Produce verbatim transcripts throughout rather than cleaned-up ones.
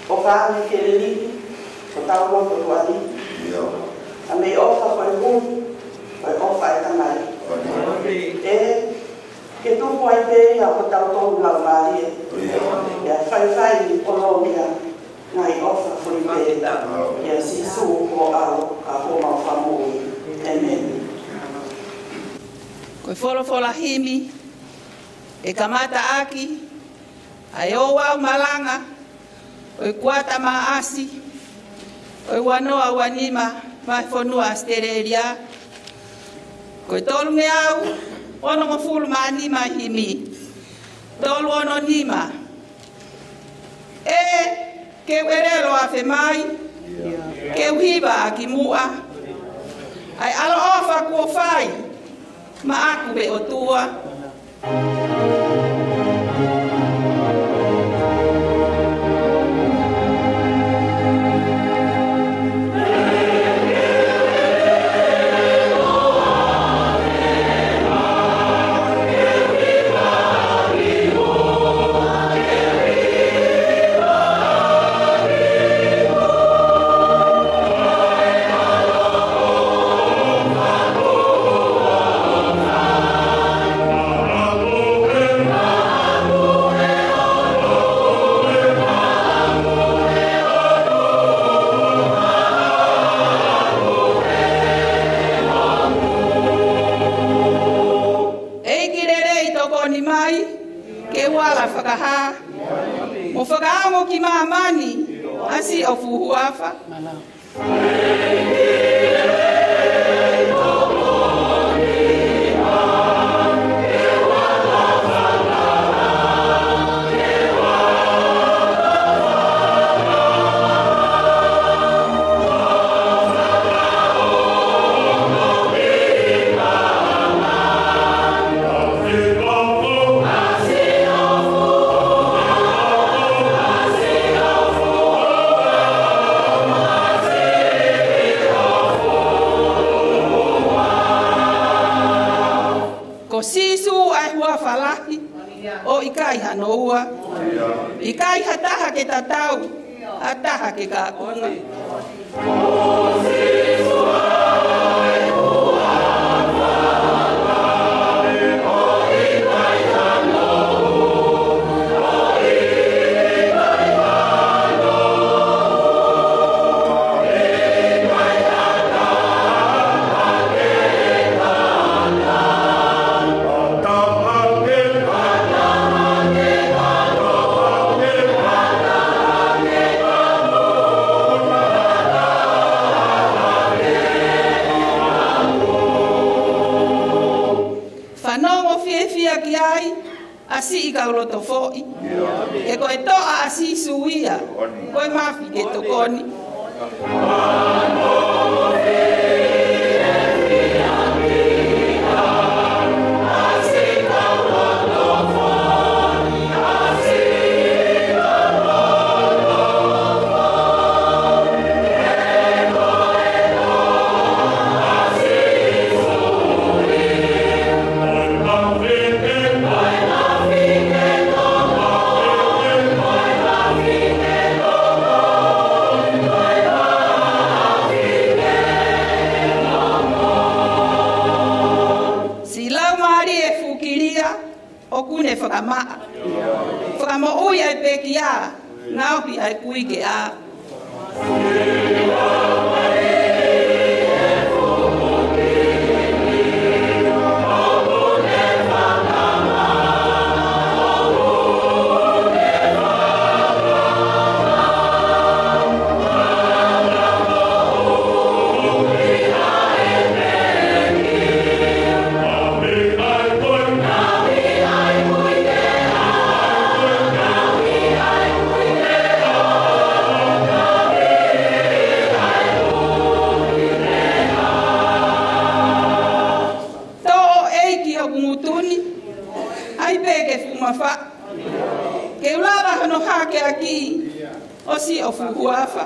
ʻOfa ange ke lelei hotau loto tuʻa ni. ʻA e meʻaʻofa ko e hū, ko e ʻofa ʻa e Tamai. ʻE, ke tupu ai pē ia ʻi hotau tō laumālie. ʻE, faifai ʻo lōmia ngaahi ʻofa ko eni pē. ʻIa Sīsū ko e ʻAlo, ʻa homau Fakamoʻui. ʻĒmeni. Ko e folofola himi ʻe kamata ʻaki ʻa e ouau malanga ʻo e kuata Maʻasi ʻo e ua noa ua nima mei he fonua ʻAositelēlia. Ko e tolungeau onongofulu mā nima himi. Tolu ono nima. ʻE, ke u ʻelelo afe mai, ke u hiva ʻaki muʻa ʻa e ʻaloʻofa kuo fai maʻaku ʻe ʻOtua. ʻEiki lelei, tokoni mai ke u ala fakahā mo fakaongo ki māmani ʻa siʻoku huafa. Ko Sīsū ʻa e huafa lahi ʻo ʻikai hano ua. ʻIkai ha taha ke tatau, ha taha ke kakunga. Fanongo fiefia ki ai ʻa siʻi kau loto foʻi. He ko e toʻa ʻa Sīsū ia, ko e mafi ke tokoni. Siʻi laumālie fukilia ʻoku ne fakamaʻa, fakamoʻui ʻa e pekia, ngaohi ʻa e kui ke ʻā. Toʻo ʻEiki hoku ngutu ni, ʻai pē ke fuʻu mafaʻa, ke u lava hono hakeakiʻi ʻo siʻoku huafa.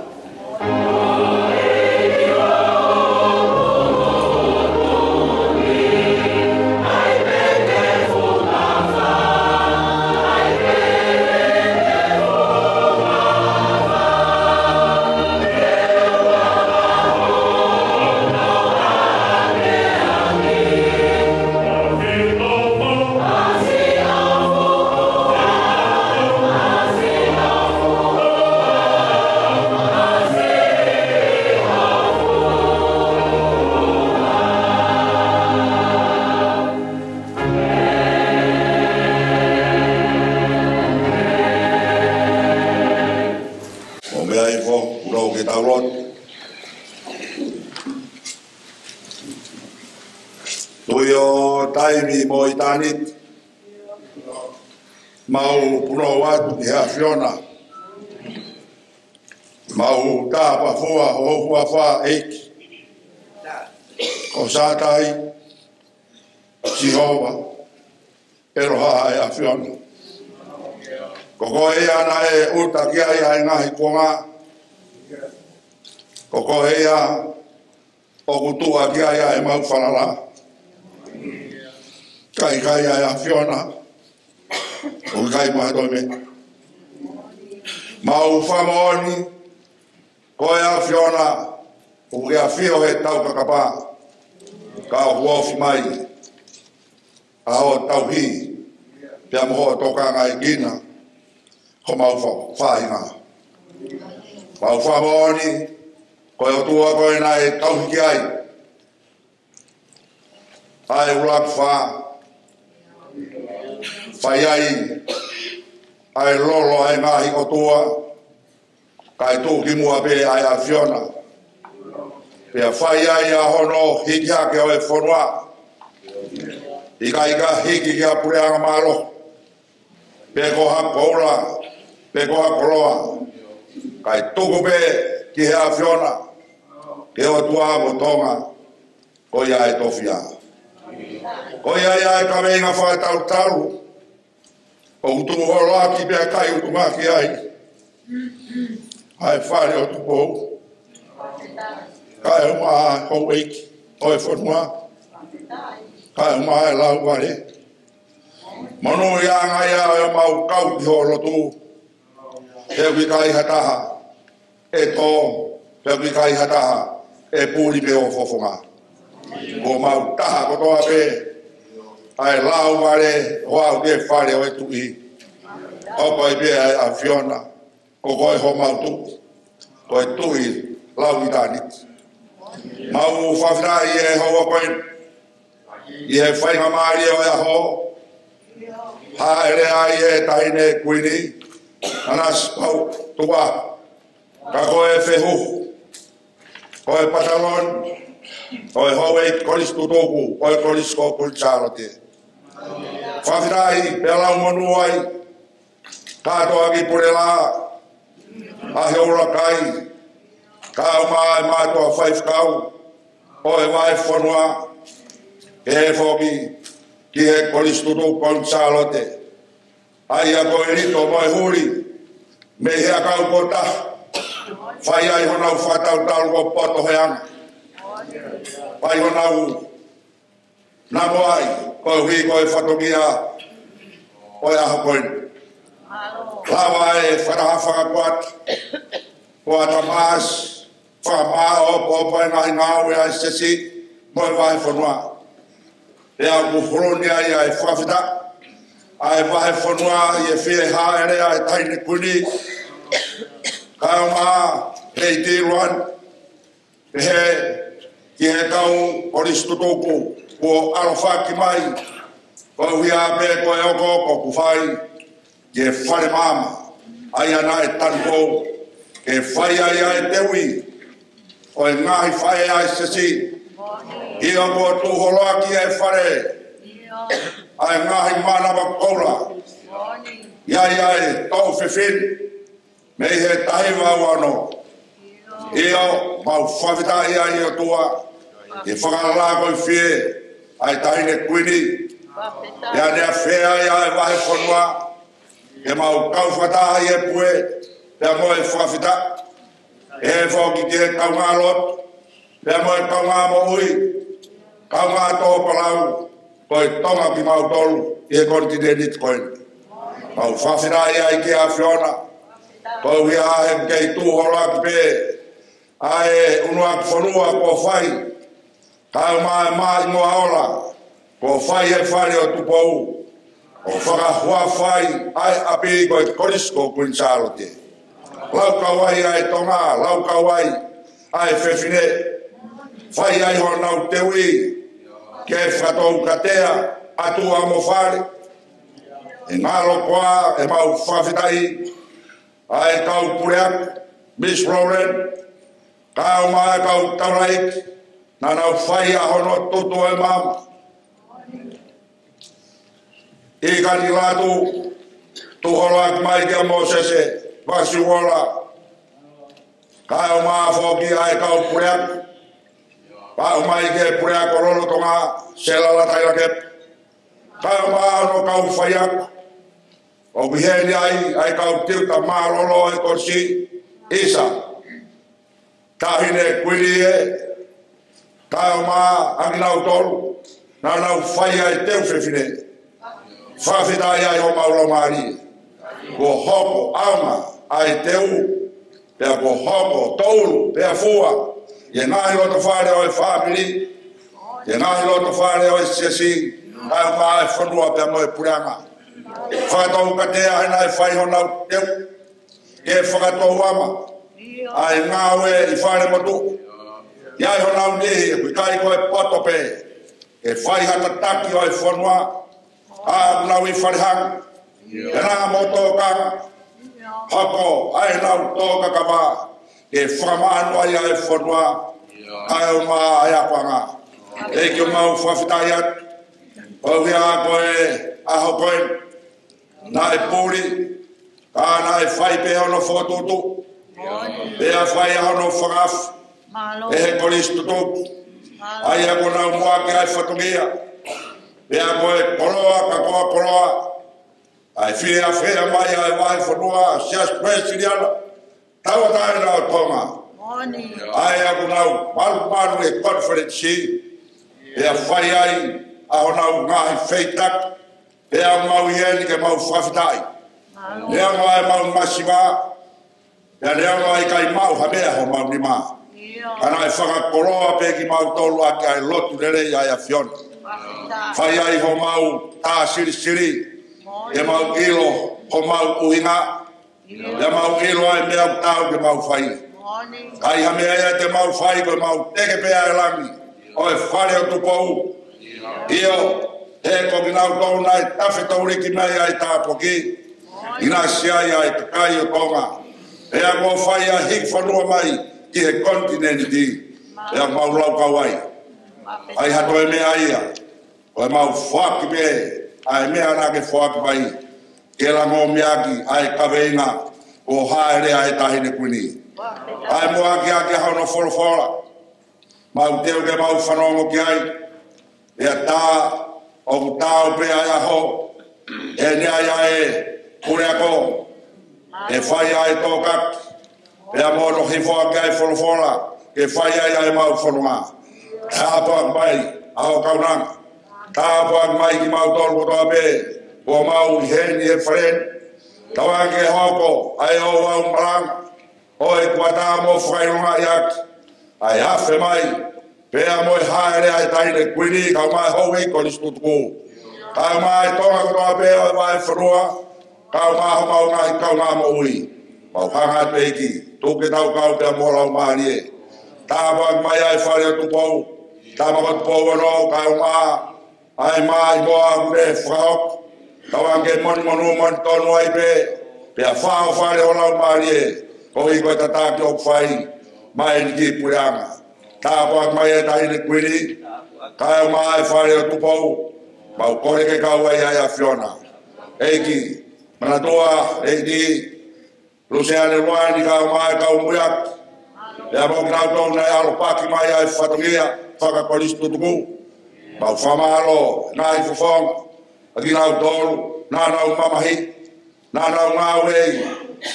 ʻAi foki, ʻoku ke tau lotu. Tuʻi ʻo taimi mo ʻitāniti, mau punou atu ki he ʻAfiona. Mau tāpafua ho huafa, ʻEiki. Ko Sātai, Sihova, ʻEloha ʻa e ʻAfiona. Ko koe ia naʻe ʻuta ki ai ʻa e ngaahi kuonga. Ko koe ia ʻoku tuʻa ki ai ʻa e mau falala. Ka ʻikai ʻa e ʻAfiona, ʻoku ʻikai mo ha toe meʻa. Mau fakamoʻoni, ko e ʻAfiona, ʻoku ke ʻafio he taukakapa, ka ʻoku ofi mai ʻa hoʻo tauhi, pea mo hoʻo tokangaekina homau fa-, faʻahinga. Mau fakamoʻoni, ko e ʻOtua koe naʻe tauhi ki ai ʻa e ʻuluaki fā, fai ai ʻa e lolo ʻa e ngaahi ʻotua, kae tuʻu ki muʻa pē ʻa e ʻAfiona. Pea fai ai ʻa hono hiki hake ʻo e fonua. ʻIkai ke hiki ki ha puleʻanga mālohi, pe ko ha koula, pe ko ha koloa. Kae tuku pē ki he ʻAfiona, ki he ʻOtua mo Tonga, ko ia ʻa e tofiʻa. Ko ia ia ʻa e kaveinga fakatalutalu ʻoku tuʻu holoaki pea kai utu ngaki ai ʻa e fale ʻo Tupou. Kae ʻumaʻā houʻeiki ʻo e fonua. Kae ʻumaʻā e lauvale. Monūʻiaʻanga ia ʻo e mau kau ki ho lotu. He ʻoku ʻikai ha taha ʻe tō, he ʻoku ʻikai ha taha ʻe puli mei ho fofonga. Kuo mau taha kotoa pē ʻa e lauvale ʻo aʻu ki he fale ʻo e Tuʻi. ʻOku ʻi ai pē ʻa e ʻAfiona, ko koe homau Tuʻi, ko e Tuʻi lau ʻitāniti. Mau fakafetaʻi ʻi he houa ko eni, ʻi he faingamālie ʻo e ʻaho, hāʻele ai e Taʻahine Kuini Nanasipauʻu Tupou, ka ko e fehuhu, ko e pataloni ʻo e houʻeiki kolisi tutuku ʻo e Kolisi ko Kuini Sālote. Fakafetaʻi pea lau monū ai kātoa ki Pulelā, ʻa e ʻuluaki, kae ʻumaʻā e mātuʻa faifekau ʻo e vahefonua, pehē foki ki he Kolisi Tutuku Kuini Sālote. ʻA ia ko e lito mo e huli mei he ʻakau kuo taha, fai ai honau fakatautau kuo poto he anga. Fai honau namoʻi, koeʻuhi ko e fatongia ʻo e ʻaho ko eni. Lava e fakataha fakakuata, kuata maasi, fakamāʻopoʻopo e ngaahi ngāue ʻa e siasi mo e vahefonua. Pea ʻoku holonia ia e fakafetaʻi ʻa e vahefonua ʻi he fie hāʻele ʻa e Taʻahine Kuini, kae ʻumaʻā Lady Luana, pehē ki he kau kolisi tutuku kuo ʻalofaki mai, koeʻuhi pē ko e ʻokoʻoko kuo fai ki he fale maama, ʻa ia naʻe tanupou ke fai ai ʻa e teuʻi ʻo e ngaahi faʻē ʻa e siasi. ʻIo, kuo tuʻu holoaki e fale ʻa e ngaahi mānava koula, ʻi ai ʻa e toʻu fefine mei he taha hiva ua ono. ʻIo, mau fakafetaʻi ai ʻOtua, ʻi he fakalāngilangi fie ʻa e Taʻahine Kuini, ʻi heʻene afea ai ʻa e vahefonua, ke mau kau fakataha ʻi he pule pea mo e fakafetaʻi. Pehē foki ki he kaungā lotu pea mo e kaungā moʻui, kaungā tō palau, ko e Tonga kimautolu ʻi he konitinēniti ko eni. Mau fakafetaʻi ai ki he ʻAfiona, koeʻuhi he kei tuʻu holoaki pē ʻa e ʻunuaki fonua kuo fai, kae ʻumaʻā e maʻimoa ola kuo fai he fale ʻo Tupou, ʻo fakahuafa ai ʻa e ʻapi ko e Kolisi ko Kuini Sālote. Laukau ai ʻa e Tonga, laukau ai ʻa e fefine, fai ai honau teuʻi ke fakatoukatea ʻa tuʻa mo fale. ʻE ngalo koā ʻemau fakafetaʻi ʻa e kau puleako, Miss Rowland, kae ʻumaʻā e kau taulaʻeiki naʻa nau fai ʻa hono tutu e maama. ʻI Kanilatu, Tuhola, mai kia Mōsese Vasiuola, kae ʻumaʻā foki ʻa e kau puleako, pea ʻomai ki he puleako lolotonga, Selala Tailakepa, kae ʻumaʻā hono kau faiako. ʻOku ʻi heni ai ʻa e kau tiuta mālōlō ʻo e kolisi, ʻisa, Taʻahine Kuini ē, kae ʻumaʻā ʻa kinautolu naʻa nau fai ʻa e teu fefine. Fakafetaʻi ai homau laumālie. Kuo hoko ʻaonga ʻa e teu, pea kuo hoko tōʻulu pea fua ʻi he ngaahi lotofale ʻo e fāmili, ʻi he ngaahi lotofale ʻo e siasi, kae ʻumaʻā e fonua pea mo e puleʻanga. Fakatoukatea he naʻe fai honau teu ke fakatouama ʻa e ngāue ʻi fale motuʻa. ʻI ai honau niʻihi ʻoku ʻikai ko e poto pē ke fai ha tataki ʻo e fonua, ʻa ʻenau ʻi fale hanga, ʻenau mo tōkanga, hoko ʻa ʻenau tōkakava ke fakamāʻoniʻoni ai ʻa e fonua, kae ʻumaʻā ʻa e akoʻanga. ʻEiki, ʻoku mau fakafetaʻi atu koeʻuhi ko e ʻaho ko ē naʻe puli, ka naʻe fai pē hono fokotuʻutuʻu, pea fai ʻa hono fakaafe ʻe he kolisi tutuku, ʻa ia kuo nau muʻaki ʻa e fatongia, pea ko e koloa ka ko e koloa ʻa e fiefia mai ʻa e vahefonua Siasi Uēsiliana Tauʻatāina ʻo Tonga. ʻA ia kuo nau malumalu he konifelenisi, pea fai ai ʻa honau ngaahi feitaki, pea mau ʻi heni ke mau fakafetaʻi. Neongo ʻemau masiva, pea neongo ʻikai maʻu ha meʻa homau nima, ka naʻe fakakoloa pē kimautolu ʻaki ʻa e lotu lelei ʻa e ʻAfiona. Fai ai homau tā silisili, ke mau ʻilo homau ʻuhinga, pea mau ʻilo ʻa e meʻa ʻoku taau ke mau fai. ʻIkai ha meʻa ia te mau fai, ko ʻemau teke pē ʻa e langi ʻo e fale ʻo Tupou. ʻIo, he ko kinautolu naʻe tafe touliki mai ʻa e tāpuaki, ʻinasi ai ʻa e kakai ʻo Tonga. Pea kuo fai ʻa e hiki fonua mai ki he konitinēniti, pea mau laukau ai. ʻIkai ha toe meʻa ia, ko ʻemau foaki pē ʻa e meʻa naʻa ke foaki mai, ke langomiʻaki ʻa e kaveinga kuo hāʻele ai ʻa e Taʻahine Kuini. ʻA e muʻaki ʻaki ʻa hono folofola, mau teu ke mau fanongo ki ai. Pea tā, ʻoku taau pē ʻa e ʻaho, ʻe ʻi ai ʻa e puleako ke fai ʻa e tōkaki, pea mo hono hifo ʻaki ʻa e folofola ke fai ai ʻa ʻemau fononga. Tāpuaki mai ʻa hoʻo kaunanga. Tāpuaki mai kimautolu kotoa pē kuo mau ʻi heni he fale ni. Tauange ke hoko ʻa e ouau malanga ʻo e kuata mo fakaʻilongaʻi ʻaki ʻa e afe mai, pea mo e hāʻele ʻa e Taʻahine Kuini, kae ʻumaʻā e houʻeiki kolisi tutuku, kae ʻumaʻā e Tonga kotoa pē ʻo e vahefonua, kae ʻumaʻā homau ngaahi kaungāmoʻui. Mau hanga atu, ʻEiki, tuku ke tau kau pea mo ho Laumālie. Tāpuaki mai ʻa e fale ʻo Tupou, Tama ko Tupou Ono, kae ʻumaʻā ʻa e maʻimoa ʻoku ne fakahoko. Tauange ke monimonū monitonu ai pē, pea fāʻofale ho Laumālie, koeʻuhi ko e tataki ʻoku fai mai eni ki he puleʻanga. Tāpuaki mai ʻa e Taʻahine Kuini, kae ʻumaʻā e fale ʻo Tupou, mau kole ke kau ai ʻa e ʻAfiona. ʻEiki, manatua, ʻEiki, Luseane Luani kae ʻumaʻā e kau muiaki, pea mo kinautolu naʻe ʻalopaki mai ʻa e fatongia fakakolisi tutuku. Mau fakamālō he ngaahi fofonga ʻa kinautolu naʻa nau mamahiʻi, naʻa nau ngāueʻi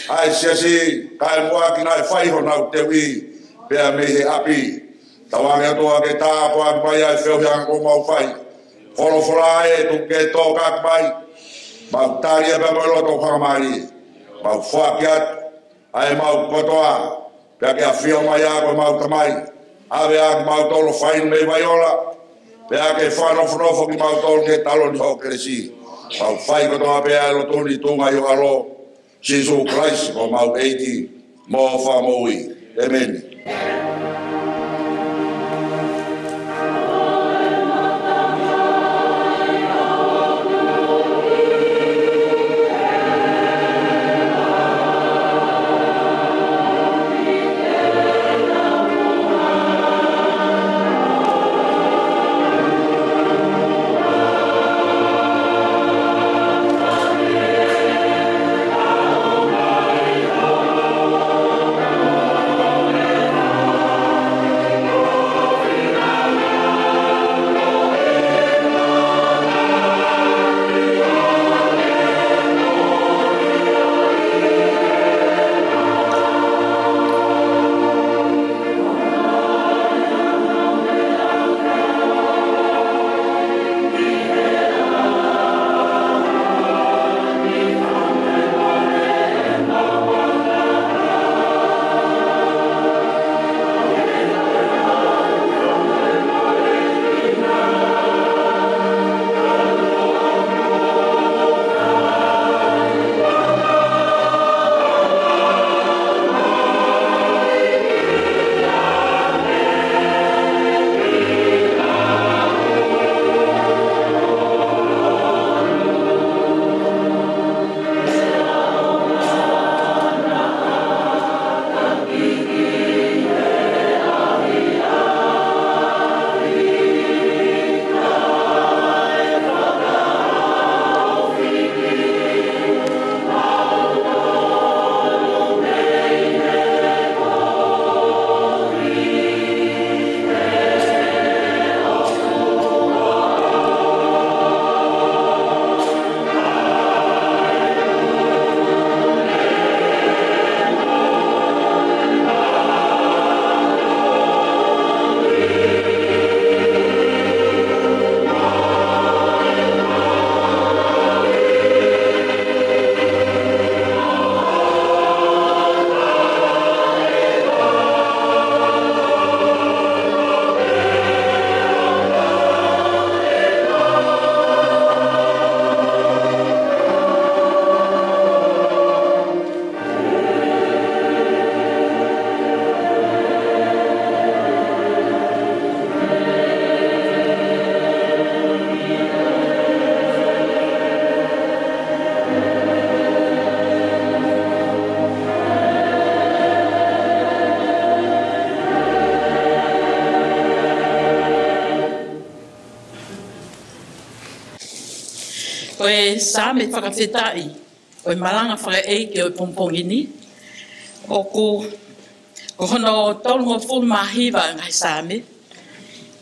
ʻa e siasi, kae muʻaki naʻe fai honau teuʻi pea mei he ʻapi. Tauange atu ʻa ke tāpuaki mai ʻa e feohiʻanga kuo mau fai. Folofola ē, tuku ke tōkaki mai. Mau tali ia pea mo e loto fakamālie. Mau foaki atu ʻa ʻemau kotoa, pea ke ʻafio mai ʻa koe ʻemau Tamai. ʻAve ʻa kimautolu ʻo fai mei Vaiola, pea ke fakanofonofo kimautolu ki he taloni hoʻo kelesi. Mau fai kotoa pē ʻa e lotu ni ʻi he tuʻunga ʻo ho ʻAlo, Sīsū Kalaisi ko homau ʻEiki mo Fakamoʻui. ʻĒmeni. Ko e Saame fakafetaʻi ʻo e malanga fakaʻeiki ʻo e pongipongi ni, ʻoku, ko hono tolungofulu mā hiva ngaahi Saame.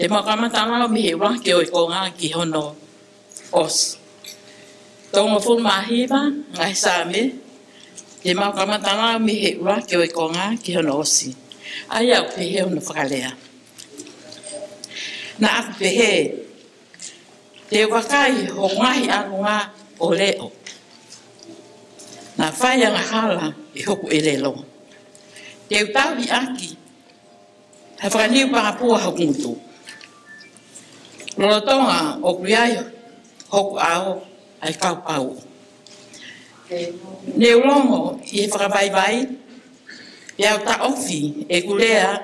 Te mau kamata lau mei he ʻuluaki ʻo e konga ki hono ʻosi. Tolungofulu mā hiva ngaahi Saame. Te mau kamata lau mei he ʻuluaki ʻo e konga ki hono ʻosi. ʻA ia ʻoku pehē hono fakalea. Naʻa ku pehē, te u vakai hoku ngaahi ʻalunga ʻo leʻo. Naʻa fai angahala ʻe hoku ʻelelo. Te u tauhi ʻaki ha fakaniu pangapua hoku ngutu. Lolotonga ʻoku ʻi ai hoku ʻao ʻa e kau pauʻu. Ne u longo ʻi he fakavaivai, pea u taʻofi ʻeku lea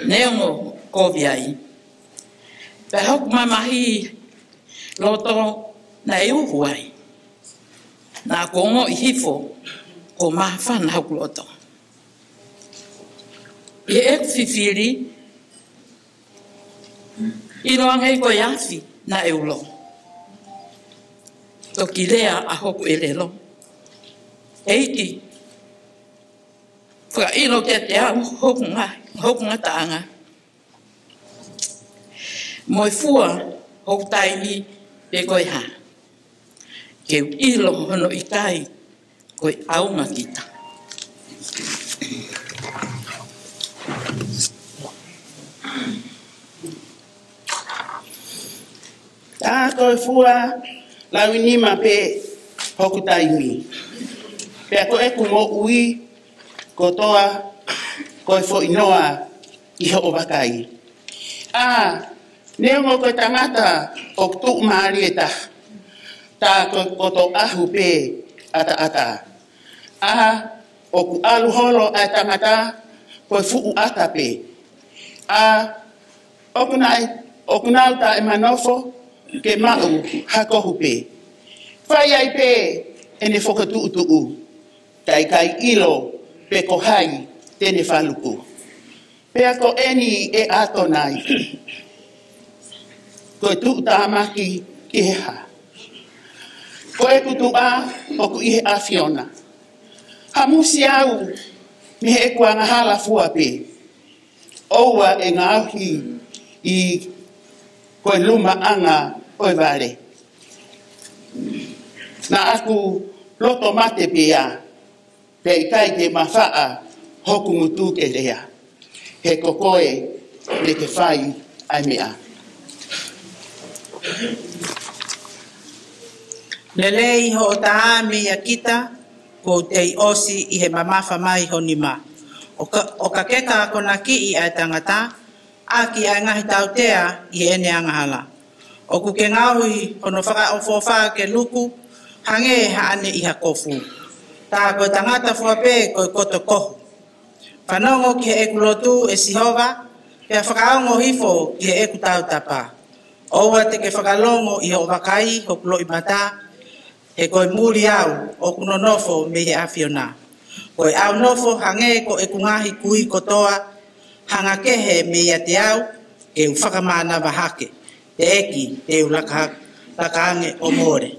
neongo kovi ai. Pea hoku mamahi loto naʻe uhu ai. Naʻa ku ongoʻi hifo kuo māfana hoku loto. ʻI heʻeku fifili, ʻiloange ko e afi naʻe ulo. Toki lea ʻa hoku ʻelelo. ʻEiki, fakaʻilo kiate au hoku nga-, hoku ngataʻanga. Mo e fua hoku taimi pe ko e hā. Ke u ʻilo hono ʻikai ko e ʻaonga kita. Tā ko e fua lauinima pē hoku taimi. Pea ko ʻeku moʻui kotoa ko e foʻi noa ʻi hoʻo vakai. ʻA, neongo ko e tangata ʻoku tuʻumālie taha, tā ko e koto ʻahu pē ʻataʻatā. ʻA, ʻoku ʻalu holo ʻa e tangata ko e fuʻu ʻata pē. ʻA, ʻoku nau, ʻoku nau taʻemanofo ke maʻu ha kohu pē. Fai ai pē ʻene fokotuʻutuʻu, kae ʻikai ʻilo pe ko hai te ne faluku. Pea ko eni ʻe ʻAtonai, ko e tuʻutāmaki ki he hā? Ko ʻeku tuʻa ʻoku ʻi he ʻAfiona. Hamusi au mei heʻeku angahala fua pē. ʻOua ʻe ngaohi ʻi ko e lumaʻanga ʻo e vale. Naʻa ku loto mate pē ia, pea ʻikai te mafaʻa hoku ngutu ke lea. He ko koe te ke fai ʻa e meʻa. Lelei hoʻo tā meiate kita, kuo u tei ʻosi ʻi he mamafa mai ho nima. ʻO ka, ʻo ka ke ka akonakiʻi ʻa e tangata, ʻaki ʻa e ngaahi tautea ʻi heʻene angahala. ʻOku ke ngaohi hono fakaʻofoʻofa ke luku, hangē haʻane ʻi ha kofu. Tā ko e tangata fua pē ko e koto kohu. Fanongo ki heʻeku lotu ʻe Sihova, pea fakaongo hifo ki heʻeku tautapa. ʻOua te ke fakalongo ʻi hoʻo vakai hoku loʻimata, he ko e muli au ʻoku nonofo mei he ʻAfiona. Ko e ʻau nofo hangē ko ʻeku ngaahi kui kotoa, hanga kehe meiate au, ke u fakamānava hake. Teʻeki te u laka, laka ange ʻo mole.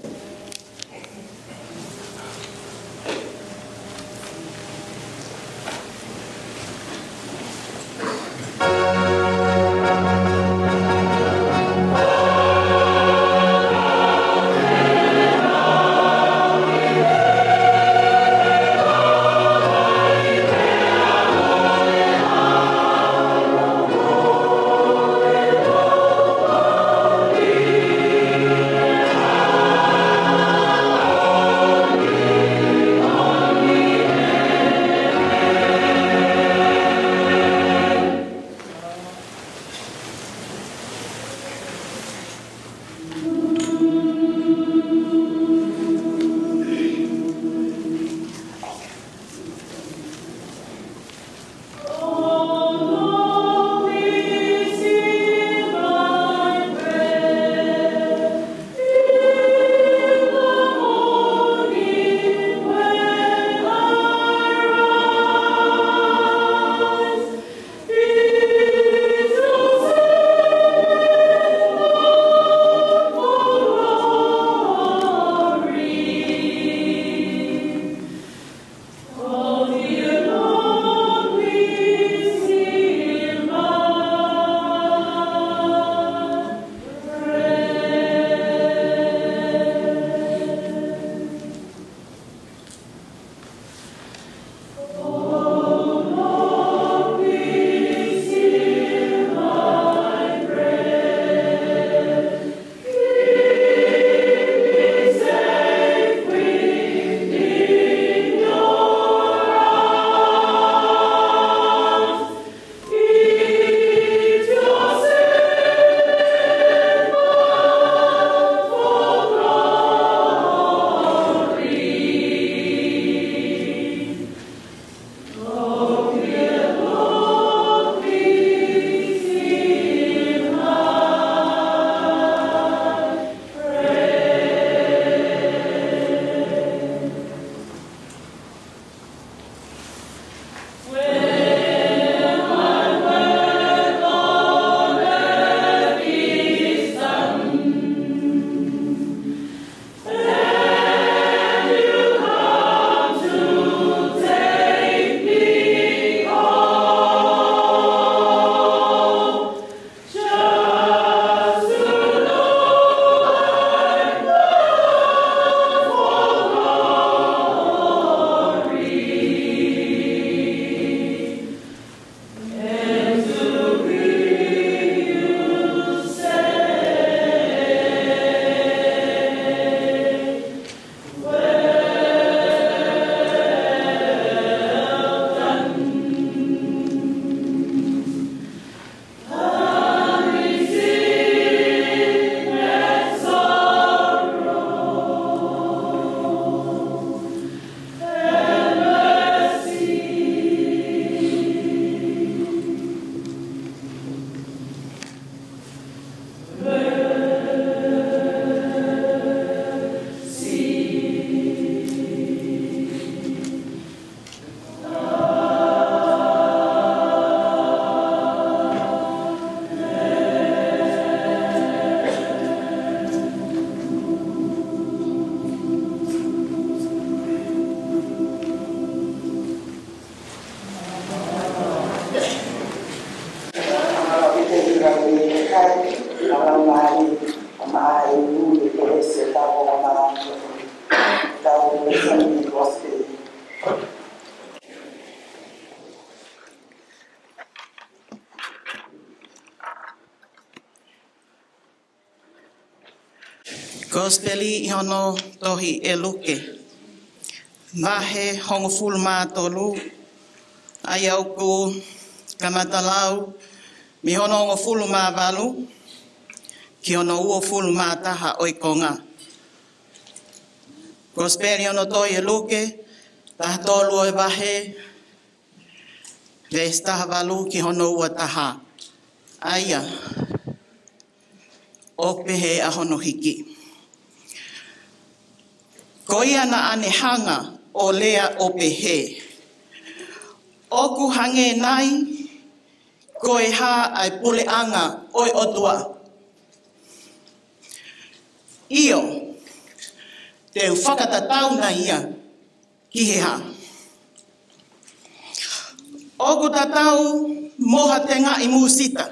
Kosipeli ʻi hono tohi ʻe Luke, vahe hongofulu mā tolu, ʻa ia ʻoku kamata lau mei hono hongofulu mā valu ki hono uofulu mā taha ʻo e konga. Kosipeli ʻi hono tohi ʻe Luke, taha tolu ʻo e vahe, veesi taha valu ki hono ua taha. ʻA ia, ʻoku pehē ʻa hono hiki. Ko ia naʻa ne hanga ʻo lea ʻo pehē, ʻOku hangē nai ko e hā ʻa e puleʻanga ʻo e ʻOtua? ʻIo, te u fakatatau nai ia ki he hā? ʻOku tatau mo ha tengaʻi musita,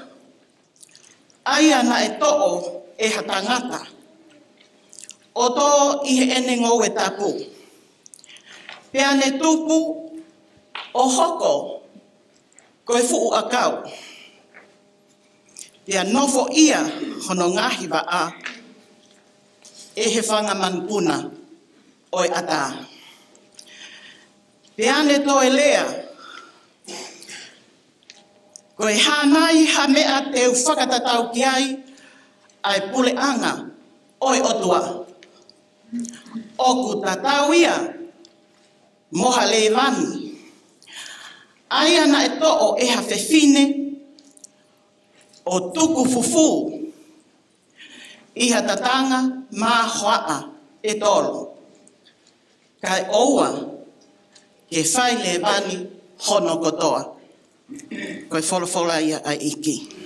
ʻa ia naʻe toʻo ʻe ha tangata ʻo tō ʻi heʻene ngoue tapu, pea ne tupu ʻo hoko ko e fuʻu ʻakau, pea nofoʻia hono ngaahi vaʻa ʻe he fanga manupuna ʻo e ʻatā. Pea ne toe lea, Ko e hā nai ha meʻa te u fakatatau ki ai ʻa e puleʻanga ʻo e ʻOtua? ʻOku tatau ia mo ha lēvani, ʻa ia naʻe toʻo ʻe ha fefine ʻo tuku fufū ʻi ha tatanga mā hoaʻa ʻe tolu, kae ʻoua ke fai lēvani hono kotoa. Ko e folofola ia ʻa e ʻEiki.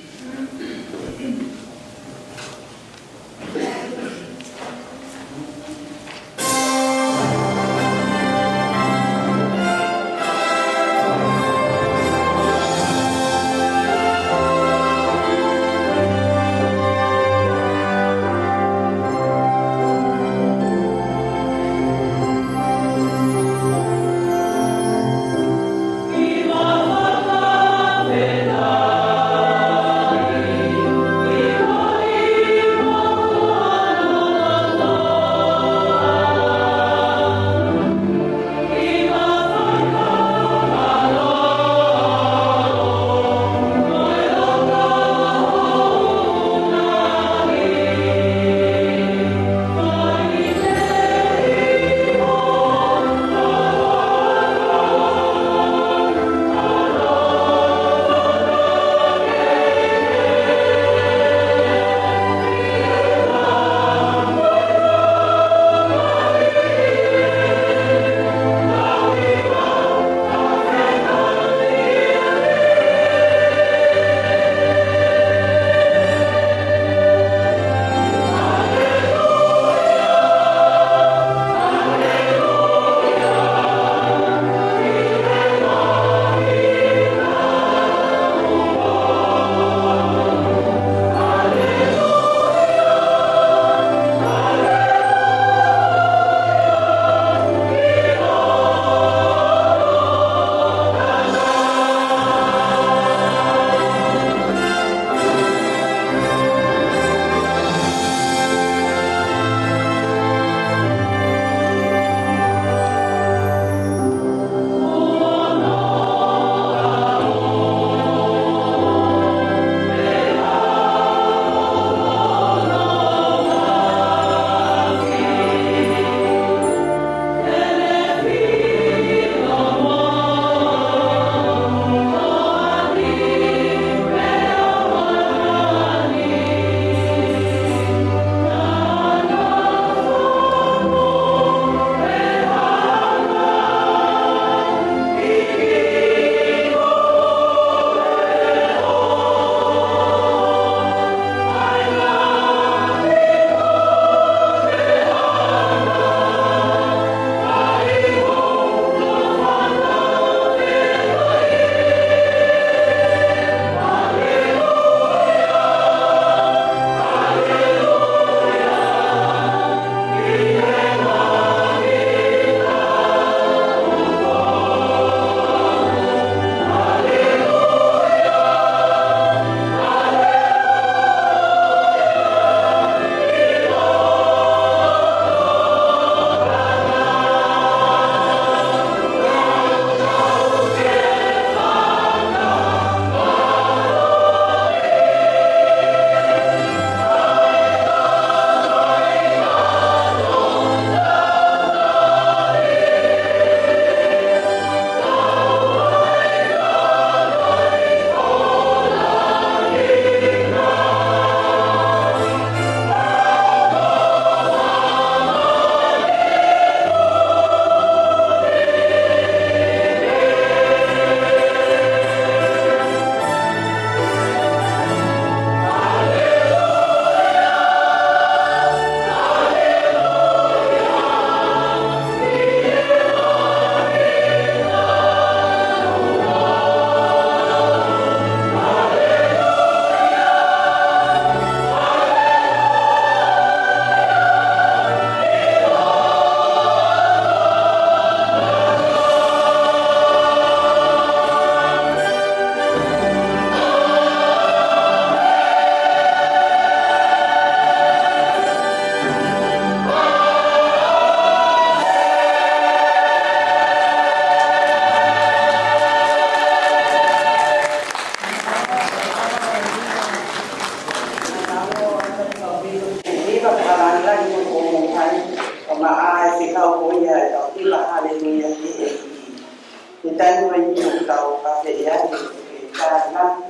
Tapu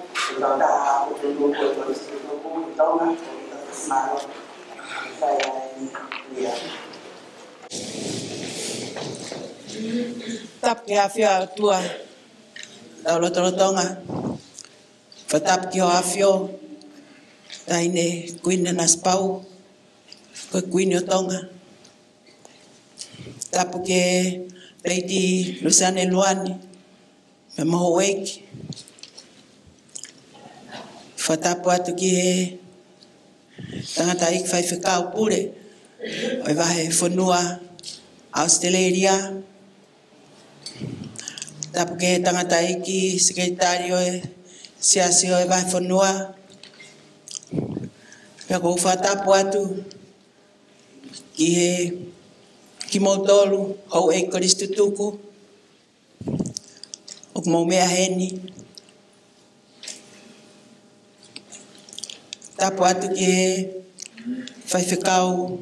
ki he ʻAfio ʻa e ʻOtua, tau lotolotonga. Fakatapu ki hoʻo ʻAfio, Taʻahine Kuini Nanasipauʻu, ko e Kuini ʻo Tonga. Tapu ki he Lady Luseane Luani, pea mo houʻeiki. Fakatapu atu ki he tangataʻeiki faifekau pule ʻo e vahefonua ʻAositelēlia. Tapu ki he tangataʻeiki sekelitali ʻo e siasi ʻo e vahefonua. Pea ʻoku ou fakatapu atu ki he, kimoutolu houʻeiki kolisi tutuku ʻoku mou meʻa heni. Tapu atu ki he faifekau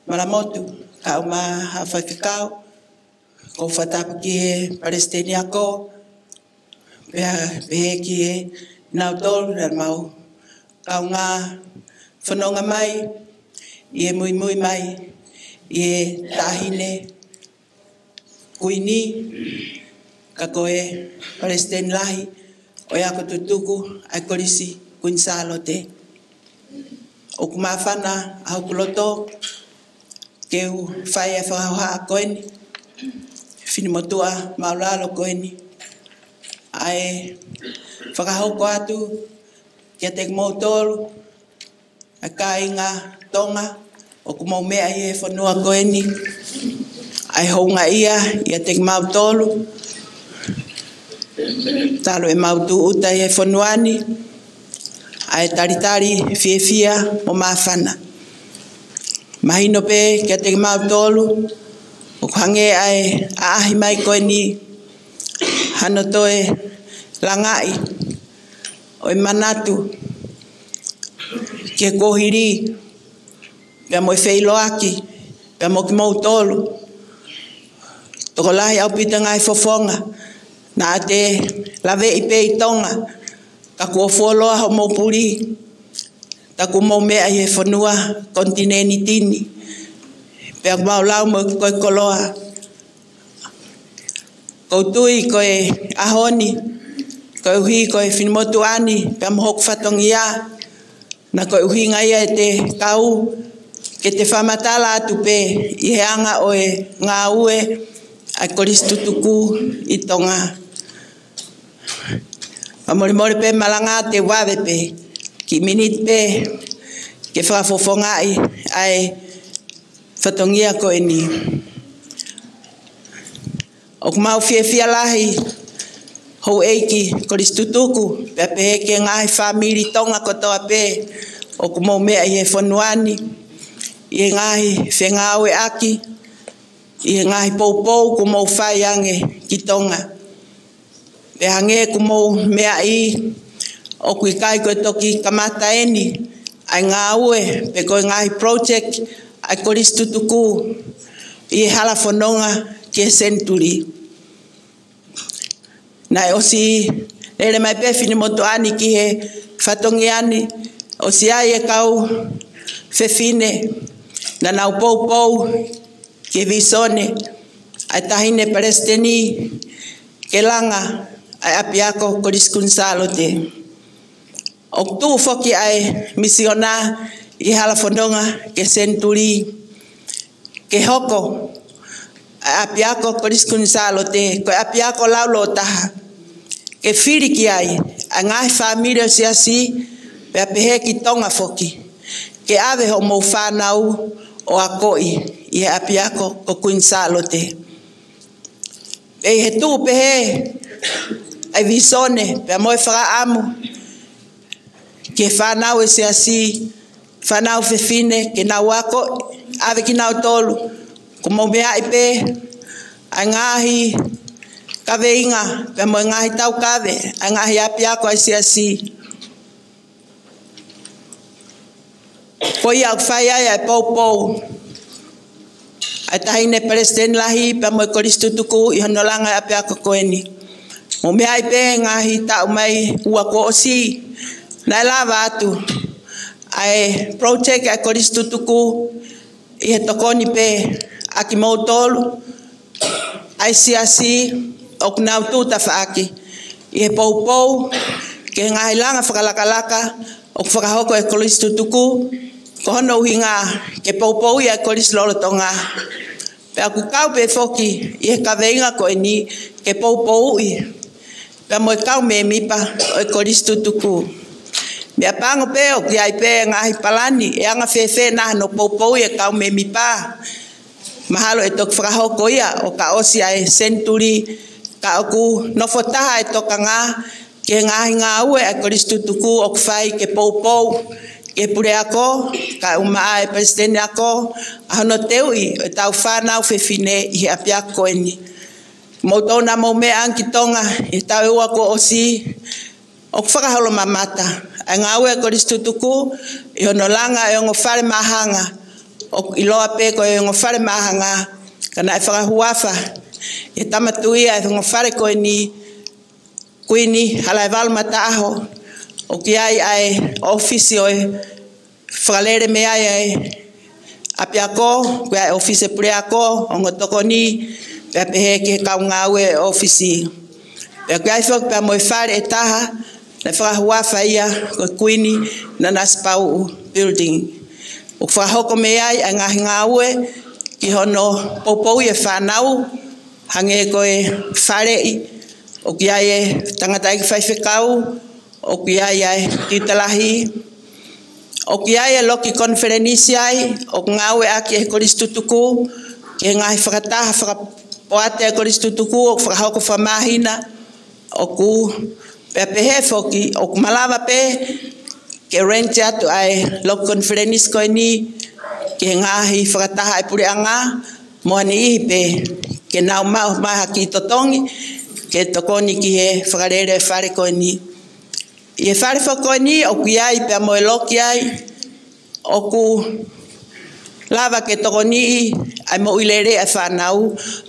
Malamotu, kae ʻumaʻā e faifekau, ʻoku ou fakatapu ki he palesiteni ako, pea pehē ki he nautolu naʻa mau kaungā fononga mai ʻi he muimui mai ʻi he Taʻahine Kuini, ka ko e palesiteni lahi ʻo e ako tutuku ʻa e Kolisi Kuini Sālote. ʻOku māfana ʻa hoku loto ke u fai e fakahohaʻa ko eni, finimotuʻa māʻulalo ko eni, ʻa e fakahoko atu kiate kimoutolu ʻa e kāinga Tonga ʻoku mou meʻa ʻi he fonua ko eni, ʻa e houngaʻia ʻiate kimautolu, talu ʻemau tūʻuta ʻi he fonua ni, ʻa e talitali fiefia mo māfana. Mahino pē kiate kimautolu ʻoku hangē ʻa e ʻaʻahi mai ko eni hano toe langaʻi ʻo e manatu ki he kuohili, pea mo e feʻiloaki, pea mo kimoutolu. Tokolahi ʻaupito e ngaahi fofonga naʻa te laveʻi pē ʻi Tonga, ka kuo fuoloa hoʻomou puli, ka kuo mou meʻa ʻi he fonua konitinēniti ni, pea ʻoku mau lau mo e ko e koloa. ʻOku ou tui ko e ʻaho ni, koeʻuhi ko e finimotuʻa ni pea mo hoku fatongia, naʻa ko e ʻuhinga ia ʻete kau ke te fakamatala atu pē ʻi he anga ʻo e ngāue ʻa e kolisi tutuku ʻi Tonga. Fakamolemole pē malanga, te u vave pē kiʻi miniti pē ke fakafofongaʻi ʻa e fatongia ko eni. ʻOku mau fiefia lahi, houʻeiki kolisi tutuku, pea pehē ki he ngaahi fāmili Tonga kotoa pē ʻoku mou meʻa ʻi he fonua ni, ʻi he ngaahi fengāueʻaki, ʻi he ngaahi poupou kuo mou fai ange ki Tonga. Pea hangē kuo mou meaʻi, ʻoku ʻikai ko e toki kamata eni ʻa e ngāue pe ko e ngaahi project ʻa e kolisi tutuku ʻi he hala fononga ki he senituli. Naʻe ʻosi lele mai pē finimotuʻa ni ki he fatongia ni, ʻosi ʻi ai e kau fefine naʻa nau poupou ki he visone ʻa e Taʻahine Palesiteni ke langa ʻa e ʻApiako Kolisi Kuini Sālote. ʻOku tuʻu foki ʻa e misiona ʻi he hala fononga ki he senituli ke hoko ʻa e ʻApiako Kolisi Kuini Sālote ko e ʻapiako laulōtaha ke fili ki ai ʻa e ngaahi fāmili ʻo e siasi, pea pehē ki Tonga foki, ke ʻave hoʻomou fānau ʻo akoʻi ʻi he ʻapiako ko Kuini Sālote. Pea ʻi he tuʻu pehē ʻa e visone pea mo e fakaʻamu ki he fānau ʻo e siasi, fānau fefine, ke nau ako, ʻave kinautolu, kuo mou meaʻi pē ʻa e ngaahi kaveinga pea mo e ngaahi taukave ʻa e ngaahi ʻapiako ʻa e siasi. Ko ia ʻoku fai ai ʻa e poupou ʻa e Taʻahine Palesiteni Lahi pea mo e Kolisi Tutuku ʻi hono langa ʻa e ʻapiako ko eni. Mou meaʻi pē ngaahi taʻu mai ua kuo ʻosi, naʻe lava atu ʻa e project ʻa e Kolisi Tutuku ʻi he tokoni pē ʻa kimoutolu ʻa e siasi ʻoku nau tuʻu tafaʻaki ʻi he poupou ki he ngaahi langa fakalakalaka ʻoku fakahoko ʻe he Kolisi Tutuku, ko hono ʻuhinga ke poupouʻi ʻa e kolisi lolotonga. Pea ʻoku kau pē foki ʻi he kaveinga ko eni ke poupouʻi pea mo e kau mēmipa ʻo e Kolisi Tutuku. Meʻapango pē ʻoku ʻi ai pē ngaahi palani ʻe anga fēfē naʻa nau poupouʻi e kau mēmipa. Mahalo ʻe toki fakahoko ia ʻo ka ʻosi ʻa e senituli, ka ʻoku nofo taha e tokanga ki he ngaahi ngāue ʻa e Kolisi Tutuku ʻoku fai ke poupou ki he puleako, kae ʻumaʻā e palesiteni ako, ʻa hono teuʻi ʻo e tau fānau fefine ʻi he ʻapiako ko eni. Mou tau na mou meʻa ange ki Tonga ʻi he taʻu ʻe ua kuo ʻosi, ʻoku fakaholomamata ʻa e ngāue ʻa e Kolisi Tutuku ʻi hono langa e ongo fale māhanga, ʻoku ʻiloa pē ko e ongo fale māhanga, ka naʻe fakahuafa ʻe he tama tuʻi ʻa e ongo fale ko eni, Kuini Halaevalu Mataʻaho, ʻoku ʻi ai ʻa e ʻōfisi ʻo e fakalele mei ai ʻa e ʻapiako, ʻoku ʻi ai e ʻōfisi puleako, ongo tokoni, pea pehē ki he kau ngāue ʻōfisi. Pea ʻoku ʻi ai foki pea mo e fale ʻe taha, naʻe fakahuafa ia ko e Kuini Nanasipauʻu Building. ʻOku fakahoko mei ai ʻa e ngaahi ngāue ki hono poupouʻi e fānau, hangē ko e faleʻi, ʻoku ʻi ai e tangataʻeiki faifekau, ʻoku ʻi ai ʻa e tiuta lahi, ʻoku ʻi ai e loki konifelenisi ai, ʻoku ngāueʻaki ʻe he Kolisi Tutuku ki he ngaahi fakataha fakapoate ʻa e Kolisi Tutuku ʻoku fakahoko fakamāhina, ʻoku pea pehē foki ʻoku malava pē ke rent atu ʻa e loki konifelenisi ko eni ki he ngaahi fakataha ʻa e puleʻanga, mo ha niʻihi pē ke nau maʻu mai ha kiʻi totongi ke tokoni ki he fakalele e fale ko eni. ʻI he fale foki ko eni ʻoku ʻi ai pea mo e loki ai ʻoku lava ke tokoniʻi ʻa e moʻui lelei ʻa e fānau,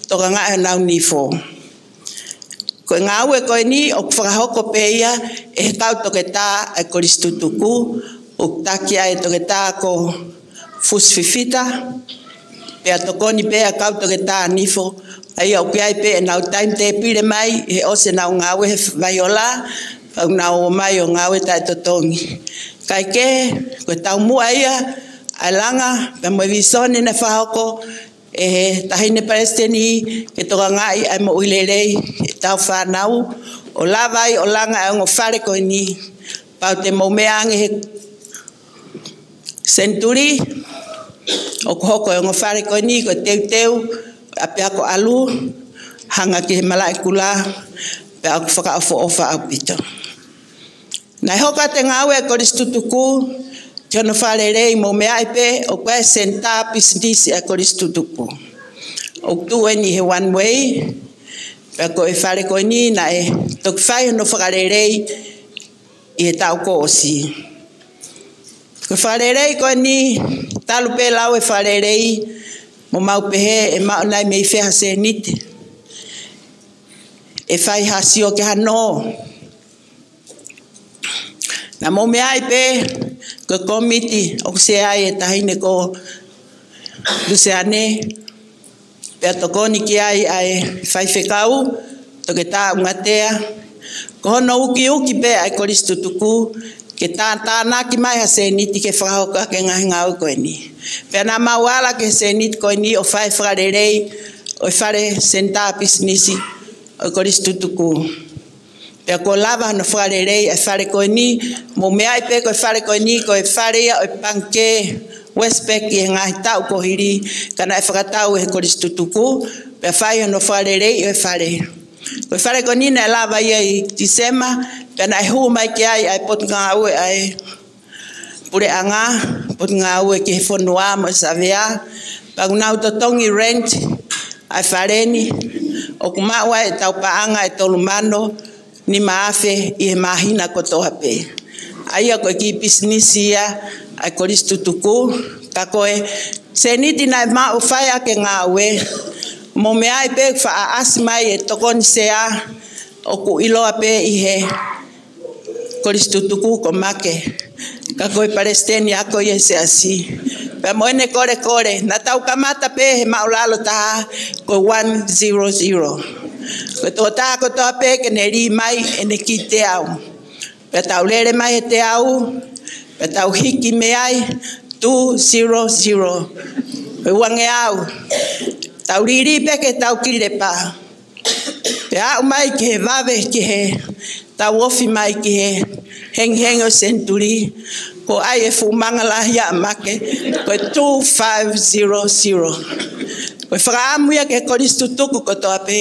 tokangaʻi honau nifo. Ko e ngāue ko eni ʻoku fakahoko pē ia ʻe he kau toketā ʻa e Kolisi Tutuku, ʻoku taki ai e toketā ko Fusi Fifita, pea tokoni pē ʻa e kau toketā nifo, ʻa ia ʻoku ʻi ai pē ʻenau taimi tēpile mai, he ʻosi ʻenau ngāue he vaiola, ʻoku nau ō mai ʻo ngāue taʻetotongi. Kae kehe, ko e taumuʻa ia ʻa e langa, pea mo e visone naʻe fakahoko ʻe he taʻahine palesiteni ke tokangaʻi ʻa e moʻui lelei e tau fānau, ʻo lava ai ʻo langa e ongo fale ko eni. Pau te mou meʻa ange he senituli, ʻoku hoko e ongo fale ko eni ko e teuteu ʻapiako ʻalu, hanga ki he malaʻe kula, pea ʻoku fakaʻofoʻofa ʻaupito. Naʻe hoko atu e ngāue ʻa e Kolisi Tutuku ki hono fakalelei, mou meaʻi pē ʻoku ʻi ai e senitā pisinisi ʻa e Kolisi Tutuku. ʻOku tuʻu eni he one way, pea ko e fale ko eni naʻe toki fai hono fakalelei ʻi he taʻu kuo ʻosi. Ko e fakalelei ko eni, talu pē lau e fakalelei, mou maʻu pehē ʻe maʻu nai mei fē ha sēniti, ʻe fai ha sio ki hano. Naʻa mou meaʻi pē ko e kōmiti ʻoku sea ai e taʻahine ko Luseane, pea tokoni ki ai ʻa e faifekau, Toketā ʻUngatea, ko hono ukiuki pē ʻa e Kolisi Tutuku ke tātānaki mai ha sēniti ke fakahoko ʻaki e ngaahi ngāue ko eni. Pea naʻa mau ala ki he sēniti ko eni ʻo fai e fakalelei ʻo e fale senitā pisinisi ʻo e Kolisi Tutuku. Pea kuo lava hono fakalelei e fale ko eni, mou meaʻi pē ko e fale ko eni ko e fale ia ʻo e pangikē Westpac ʻi he ngaahi taʻu kuo hili, ka naʻe fakatau ʻe he Kolisi Tutuku, pea fai hono fakalelei ʻo e fale. Ko e fale ko eni naʻe lava ia ʻi Tīsema, pea naʻe hū mai ki ai ʻa e potungāue ʻa e puleʻanga, potungāue ki he fonua mo e savea, pea ʻoku nau totongi rent ʻa e fale ni, ʻoku maʻu ai e tau paʻanga ʻe tolu mano nima afe ʻi he māhina kotoa pē. ʻA ia ko e kiʻi pisinisi ia ʻa e Kolisi Tutuku, ka ko e sēniti naʻe maʻu ʻo fai ʻaki e ngāue, mou meaʻi pē faʻa ʻasi mai e tokoni sea, ʻoku ʻiloa pē ʻi he kolisi tutuku ko Make, ka ko e palesiteni ako ʻi he siasi. Pea mo ʻene kolekole, naʻa tau kamata pē he māʻulalo taha ko e one zero zero. Ko e tokotaha kotoa pē ke ne lī mai ʻene kiʻi teau. Pea tau lele mai he teau, pea tau hiki mei ai two zero zero. Ko e uangeau, tau lili pē ke tau kilepa. Pea aʻu mai ki he vave, ki he tau ofi mai ki he hengihengi ʻo e senituli, ko e ʻai e fuʻu manga lahi ʻa Make, ko e two five zero zero. Ko e fakaʻamu ia ki he kolisi tutuku kotoa pē,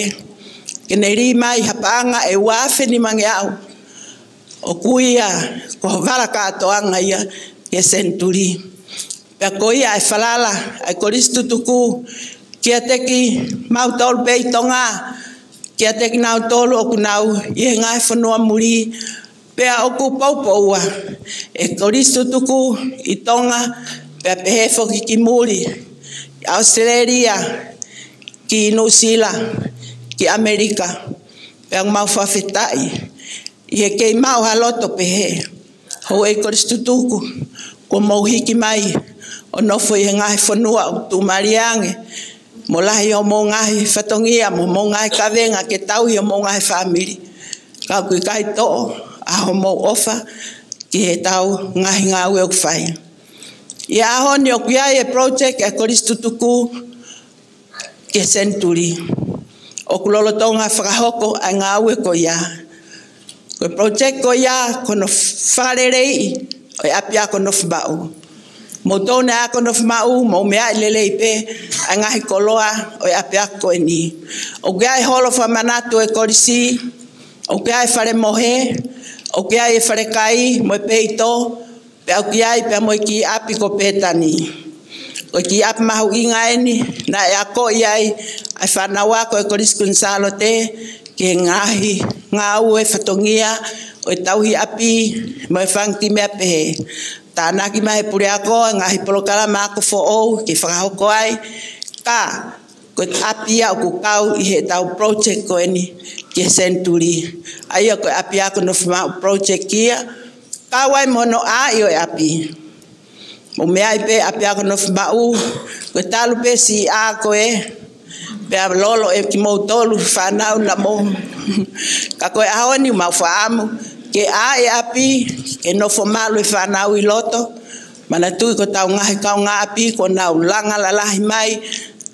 ke ne lī mai ha paʻanga ʻe ua afe nimangeau. ʻOku ʻi ai ko e vala kātoanga ia ki he senituli. Pea ko ia e falala ʻa e kolisi tutuku kiate kimautolu pē ʻi Tonga, kiate kinautolu ʻoku nau ʻi he ngaahi fonua muli, pea ʻoku poupoua e kolisi tutuku ʻi Tonga, pea pehē foki ki muli, ʻAositelēlia, ki Nuʻusila, ki ʻAmelika. Pea ʻoku mau fakafetaʻi ʻi he kei maʻu ha loto pehē. Houʻeiki kolisi tutuku, kuo mou hiki mai ʻo nofo ʻi he ngaahi fonua ʻoku tuʻumālie ange, mo lahi homou ngaahi fatongia, mo homou ngaahi kavenga ke tauhi homou ngaahi fāmili. Ka ʻoku ʻikai toʻo ʻa homou ʻofa ki heʻetau ngaahi ngāue ʻoku fai. ʻI he ʻaho ni ʻoku ʻi ai e project ʻa e kolisi tutuku ki he senituli. ʻOku lolotonga fakahoko ʻa e ngāue ko ia. Ko e project ko ia, ko hono fakaleleiʻi ʻo e ʻapiako Nofomaʻu. Mou tonu ʻa e ako Nofomaʻu, mou meaʻi lelei pē ʻa e ngaahi koloa ʻo e ʻapiako ko eni. ʻOku ʻi ai e holo fakamanatu ʻo e kolisi, ʻoku ʻi ai e fale mohe, ʻoku ʻi ai e falekai mo e peito, pea ʻoku ʻi ai pea mo e kiʻi ʻapi ko Pētani. Ko e kiʻi ʻapi mahuʻinga eni, naʻe akoʻi ai ʻa e fānau ako ʻo e Kolisi Kuini Sālote ki he ngaahi ngāue fatongia ʻo e tauhi ʻapi mo e fanga kiʻi meʻa pehē. Tānaki mai he puleako e ngaahi polokalama ako foʻou ke fakahoko ai, ka ko e ʻapi ia ʻoku kau ʻi heʻetau project ko eni ki he senituli. ʻA ia ko e ʻapiako Nofomaʻu project ia, kau ai mo hono ʻai ʻo e ʻapi. Mou meaʻi pē ʻapiako Nofomaʻu, ko e talu pē siʻa ko ē, pea lolo ʻe kimoutolu fānau naʻa mou. Ka ko e ʻaho ni mau fakaʻamu ke ʻai e ʻapi, ke nofo malu e fānau ʻi loto. Manatuʻi ko ʻetau ngaahi kaungāʻapi kuo nau langa lalahi mai,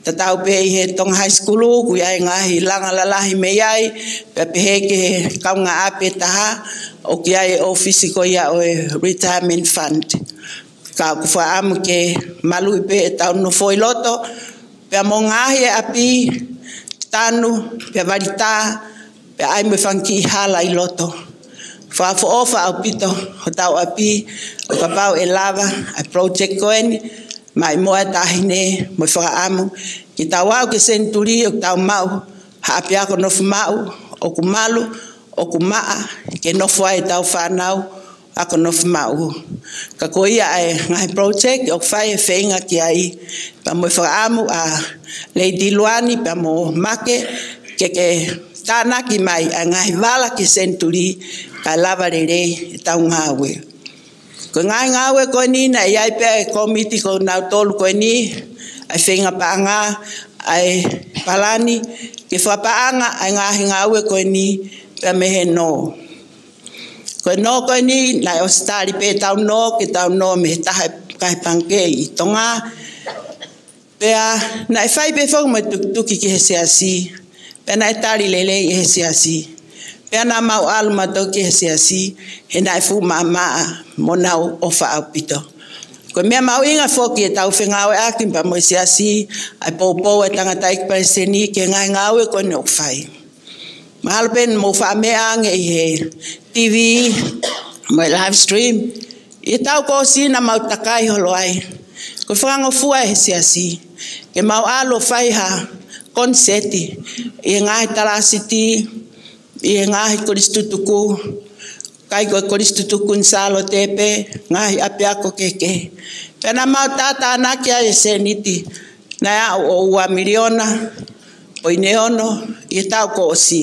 tatau pē ʻi he Tonga High School, ʻoku ʻi ai e ngaahi langa lalahi mei ai, pea pehē ki he kaungāʻapi ʻe taha, ʻoku ʻi ai e ʻōfisi ko ia ʻo e Retirement Fund. Ka ʻoku fakaʻamu ke maluʻi pē ʻetau nofo ʻi loto, pea mo e ngaahi ʻapi, tanu, pea vali tā, pea ʻai mo e fanga kiʻi hala ʻi loto. Fakaʻofoʻofa ʻaupito hotau ʻapi, ʻo kapau ʻe lava ʻa e project ko eni, mai mo e taʻahine mo e fakaʻamu ke tau aʻu ki he senituli ʻoku tau maʻu ha ʻapiako Nofomaʻu ʻoku malu, ʻoku maʻa, ke nofo ai ʻetau fānau ako Nofomaʻu. Ka ko ia ʻa e ngaahi project ʻoku fai e feinga ki ai, pea mo e fakaʻamu ʻa Lady Luani pea mo Make ke ke tānaki mai ʻa e ngaahi vala ki he senituli kae lava lelei ʻetau ngāue. Ko e ngaahi ngāue ko eni naʻe ʻi ai pē ʻa e kōmiti ko nautolu ko eni, ʻa e feinga paʻanga, ʻa e palani, ke fakapaʻanga ʻa e ngaahi ngāue ko eni pea mei he nō. Ko e nō ko eni, naʻe ʻosi tali pē ʻetau nō, ke tau nō mei he taha ʻe kahi pangikē ʻi Tonga. Pea naʻe fai pē foki mo e tukituki ki he siasi. Pea naʻe tali lelei ʻe he siasi. Pea naʻa mau ʻalu mautolu ki he siasi, he naʻe fuʻu maʻamaʻa mo nau ʻofa ʻaupito. Ko e meʻa mahuʻinga foki ʻetau fengāueʻaki pea mo e siasi, ʻa e poupou ʻa e tangataʻeiki palesiteni ki he ngaahi ngāue ko eni ʻoku fai. Mahalo pē naʻa mou faʻa meʻa ange ʻi he T V mo e live stream, ʻi he taʻu kuo ʻosi naʻa mau takai holo ai. Ko e fakangofua ʻe he siasi ke mau ʻalu ʻo fai ha koniseti ʻi he ngaahi talāsiti, ʻi he ngaahi kolisi tutuku, ʻikai ko e Kolisi Tutuku Kuini Sālote pē, ngaahi ʻapiako kehekehe. Pea naʻa mau tātānaki ai e sēniti, naʻe aʻu ʻo ua miliona poini ono ʻi he taʻu kuo ʻosi.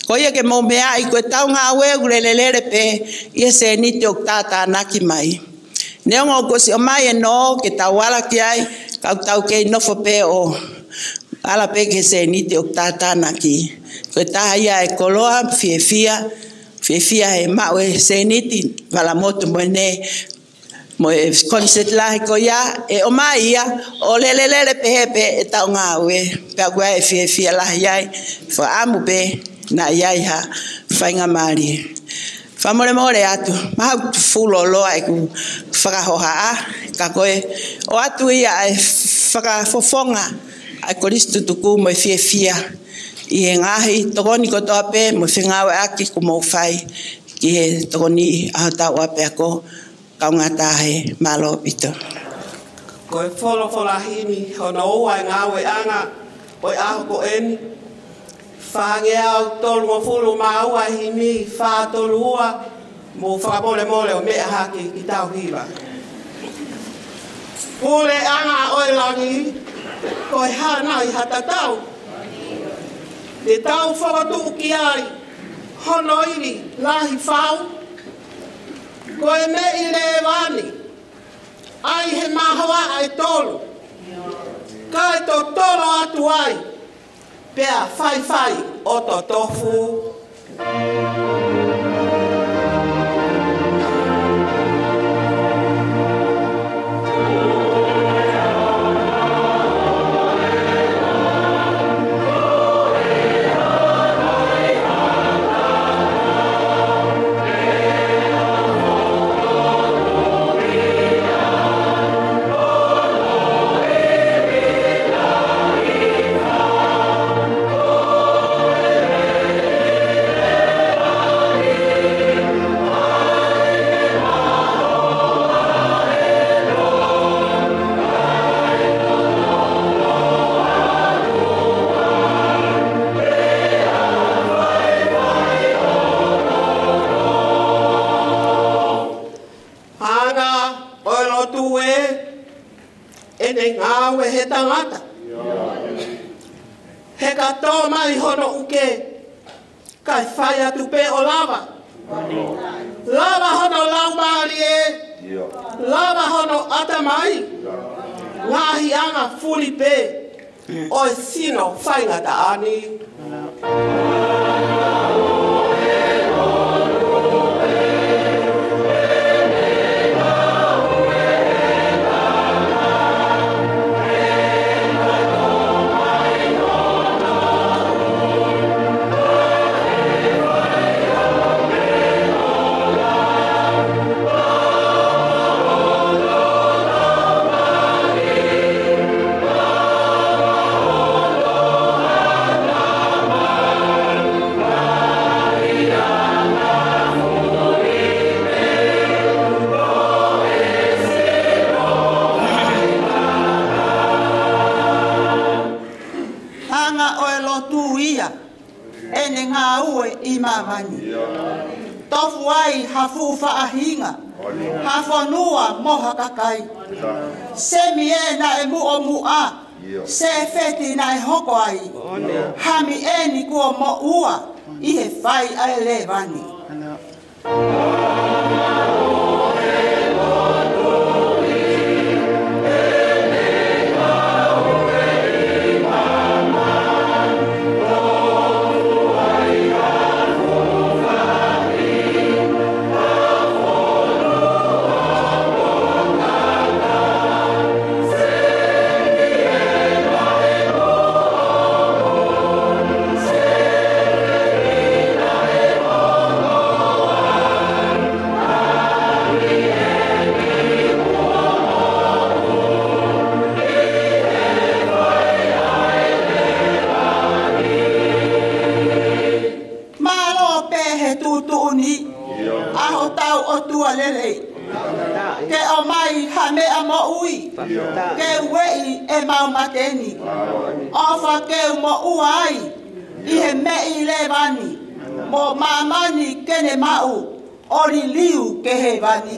Ko ia ke mou meaʻi ko ʻetau ngāue ʻoku lelelele pē ʻi he sēniti ʻoku tātānaki mai. Neongo kuo ʻosi ʻomai e nō ke tau ala ki ai, ka ʻoku tau kei nofo pē ʻo ala pē ki he sēniti ʻoku tātānaki. Ko e taha ia e koloa, fiefia, fiefia he maʻu e sēniti, vala motu mo ʻene, mo e koniseti lahi ko ia, ʻe ʻomai ia, ʻo lelelele pehē pē ʻetau ngāue. Pea ʻoku ʻi ai e fiefia lahi ai, fakaʻamu pē, naʻa ʻi ai ha faingamālie. Fakamolemole atu, mahalo ʻoku fuʻu lōloa ʻeku fakahohaʻa, ka ko e ʻoatu ia ʻa e fakafofonga ʻa e kolisi tutuku mo e fiefia ʻi he ngaahi tokoni kotoa pē mo e fengāueʻaki kuo mou fai ki he tokoni ʻa hotau ʻapiako, kaungā taʻahine, mālō ʻaupito. Ko e folofola himi hono ua e ngāueʻanga ʻo e ʻaho ko eni. Fāngeau tolungofulu mā ua, himi fā tolu ua, mou fakamolemole ʻo meʻa hake ki tauhi mai. Puleʻanga ʻo e langi, ko e hā nai ha tatau te tau fokotuʻu ki ai hono ivi lahi fau? Ko e meʻi lēvani, ʻai he mahoaʻa ʻe tolu, kae totolo atu ai, pea faifai ʻo totofu. Anga ʻo e lotu ē, ʻene ngāue he tangata. He ka tō mai hono ʻuke, kae fai atu pē ʻo lava. Lava hono laumālie, lava hono ʻatamai. Ngaahi anga fuli pē ʻo e sino faingataʻa ni. Anga ʻo e lotu ia, ʻene ngāue ʻi māmani. Tofu ai ha fuʻu faʻahinga, ha fonua mo ha kakai. Semi ē naʻe muʻomuʻa, Sēfeti naʻe hoko ai. Hami eni kuo moʻua ʻi he fai ʻa e lēvani. Mālō pē he tuʻutuʻuni ʻa hotau ʻOtua lelei. Ke ʻomai ha meʻa moʻui ke ueʻi ʻemau mate ni. ʻOfa ke u moʻua ai ʻi he meʻi lēvani, mo māmani ke ne maʻu ʻo liliu ki hēvani.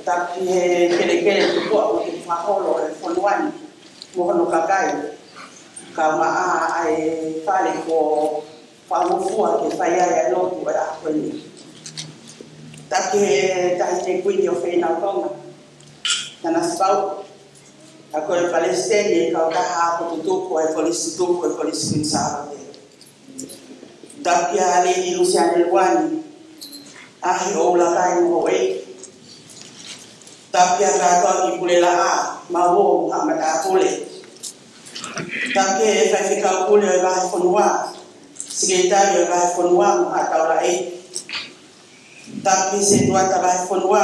Tapu ki he kelekele tupuʻa ʻo e fakaholo ʻo e fonua ni mo hono kakai, kae ʻumaʻā ʻa e fale kuo fakangofua ke fai ai ʻa e lotu ʻo e ʻaho ko eni. Tapu ki he Taʻahine Kuini ʻo Feinau Tonga, Nanasipauʻu, ʻa ia ko e palesiteni ʻo e kautaha ako tutuku ʻa e Kolisi Tutuku ʻo e Kolisi Kuini Sālote. Tapu kia Lady Luseane Luani, ʻa e ʻOtua Lakai mo e houʻeiki. Tapu kia kātoa kiʻi pule laʻā, mau ō mo haʻa matāpule. Tapu ki he faifekau pule ʻo e vahefonua, sekelitali ʻo e vahefonua mo haʻa taulaʻeiki. Tapu ki he setuata vahefonua,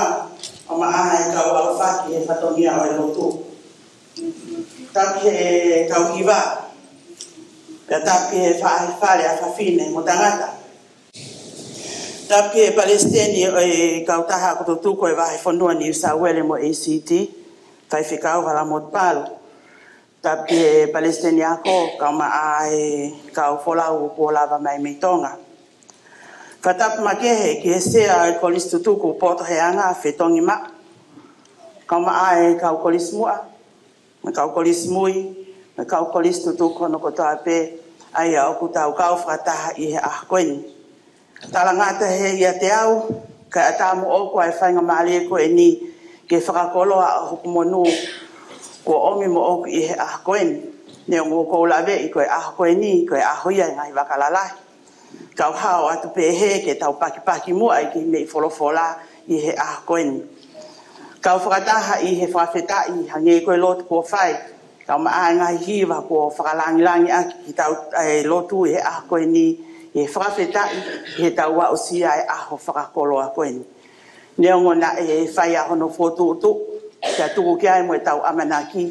ʻumaʻā e kau ʻalofaki he fatongia ʻo e lotu. Tapu ki he kau hiva. Pea tapu ki he faʻahi fale ʻa fafine mo tangata. Tapu ki he palesiteni ʻo e kautaha ako tutuku ʻo e vahefonua New South Wales mo e A C T, Faifekau Vala Motupalu. Tapu ki he palesiteni ako, kae ʻumaʻā e kau folau kuo lava mai mei Tonga. Fakatapu makehe ki he sea ʻo e Kolisi Tutuku Poto Heanga, Fetongi Maʻu, kae ʻumaʻā e kau kolisi muʻa, mo e kau kolisi mui, mo e kau kolisi tutuku hono kotoa pē, ʻa ia ʻoku tau kau fakataha ʻi he ʻaho ko eni. Talangata he ʻiate au, kae ʻatā moʻoku ʻa e faingamālie ko eni ke fakakoloa ʻa hoku monū kuo ʻomi moʻoku ʻi he ʻaho ko eni. Neongo ʻoku ou laveʻi ko e ʻaho ko eni ko e ʻaho ia ʻo e ngaahi vaka lalahi, kau hao atu pē he ke tau pakipaki muʻa ʻi he kiʻi meʻi folofola ʻi he ʻaho ko eni. Kau fakataha ʻi he fakafetaʻi hangē ko e lotu kuo fai, kae ʻumaʻā e ngaahi hiva kuo fakalangilangiʻaki kitautolu ʻi he lotu ʻi he ʻaho ko eni, ʻi he fakafetaʻi ʻi heʻetau aʻusia e ʻaho fakakoloa ko eni. Neongo naʻe fai ʻa hono fokotuʻutuʻu, pea tuku ki ai mo ʻetau ʻamanaki,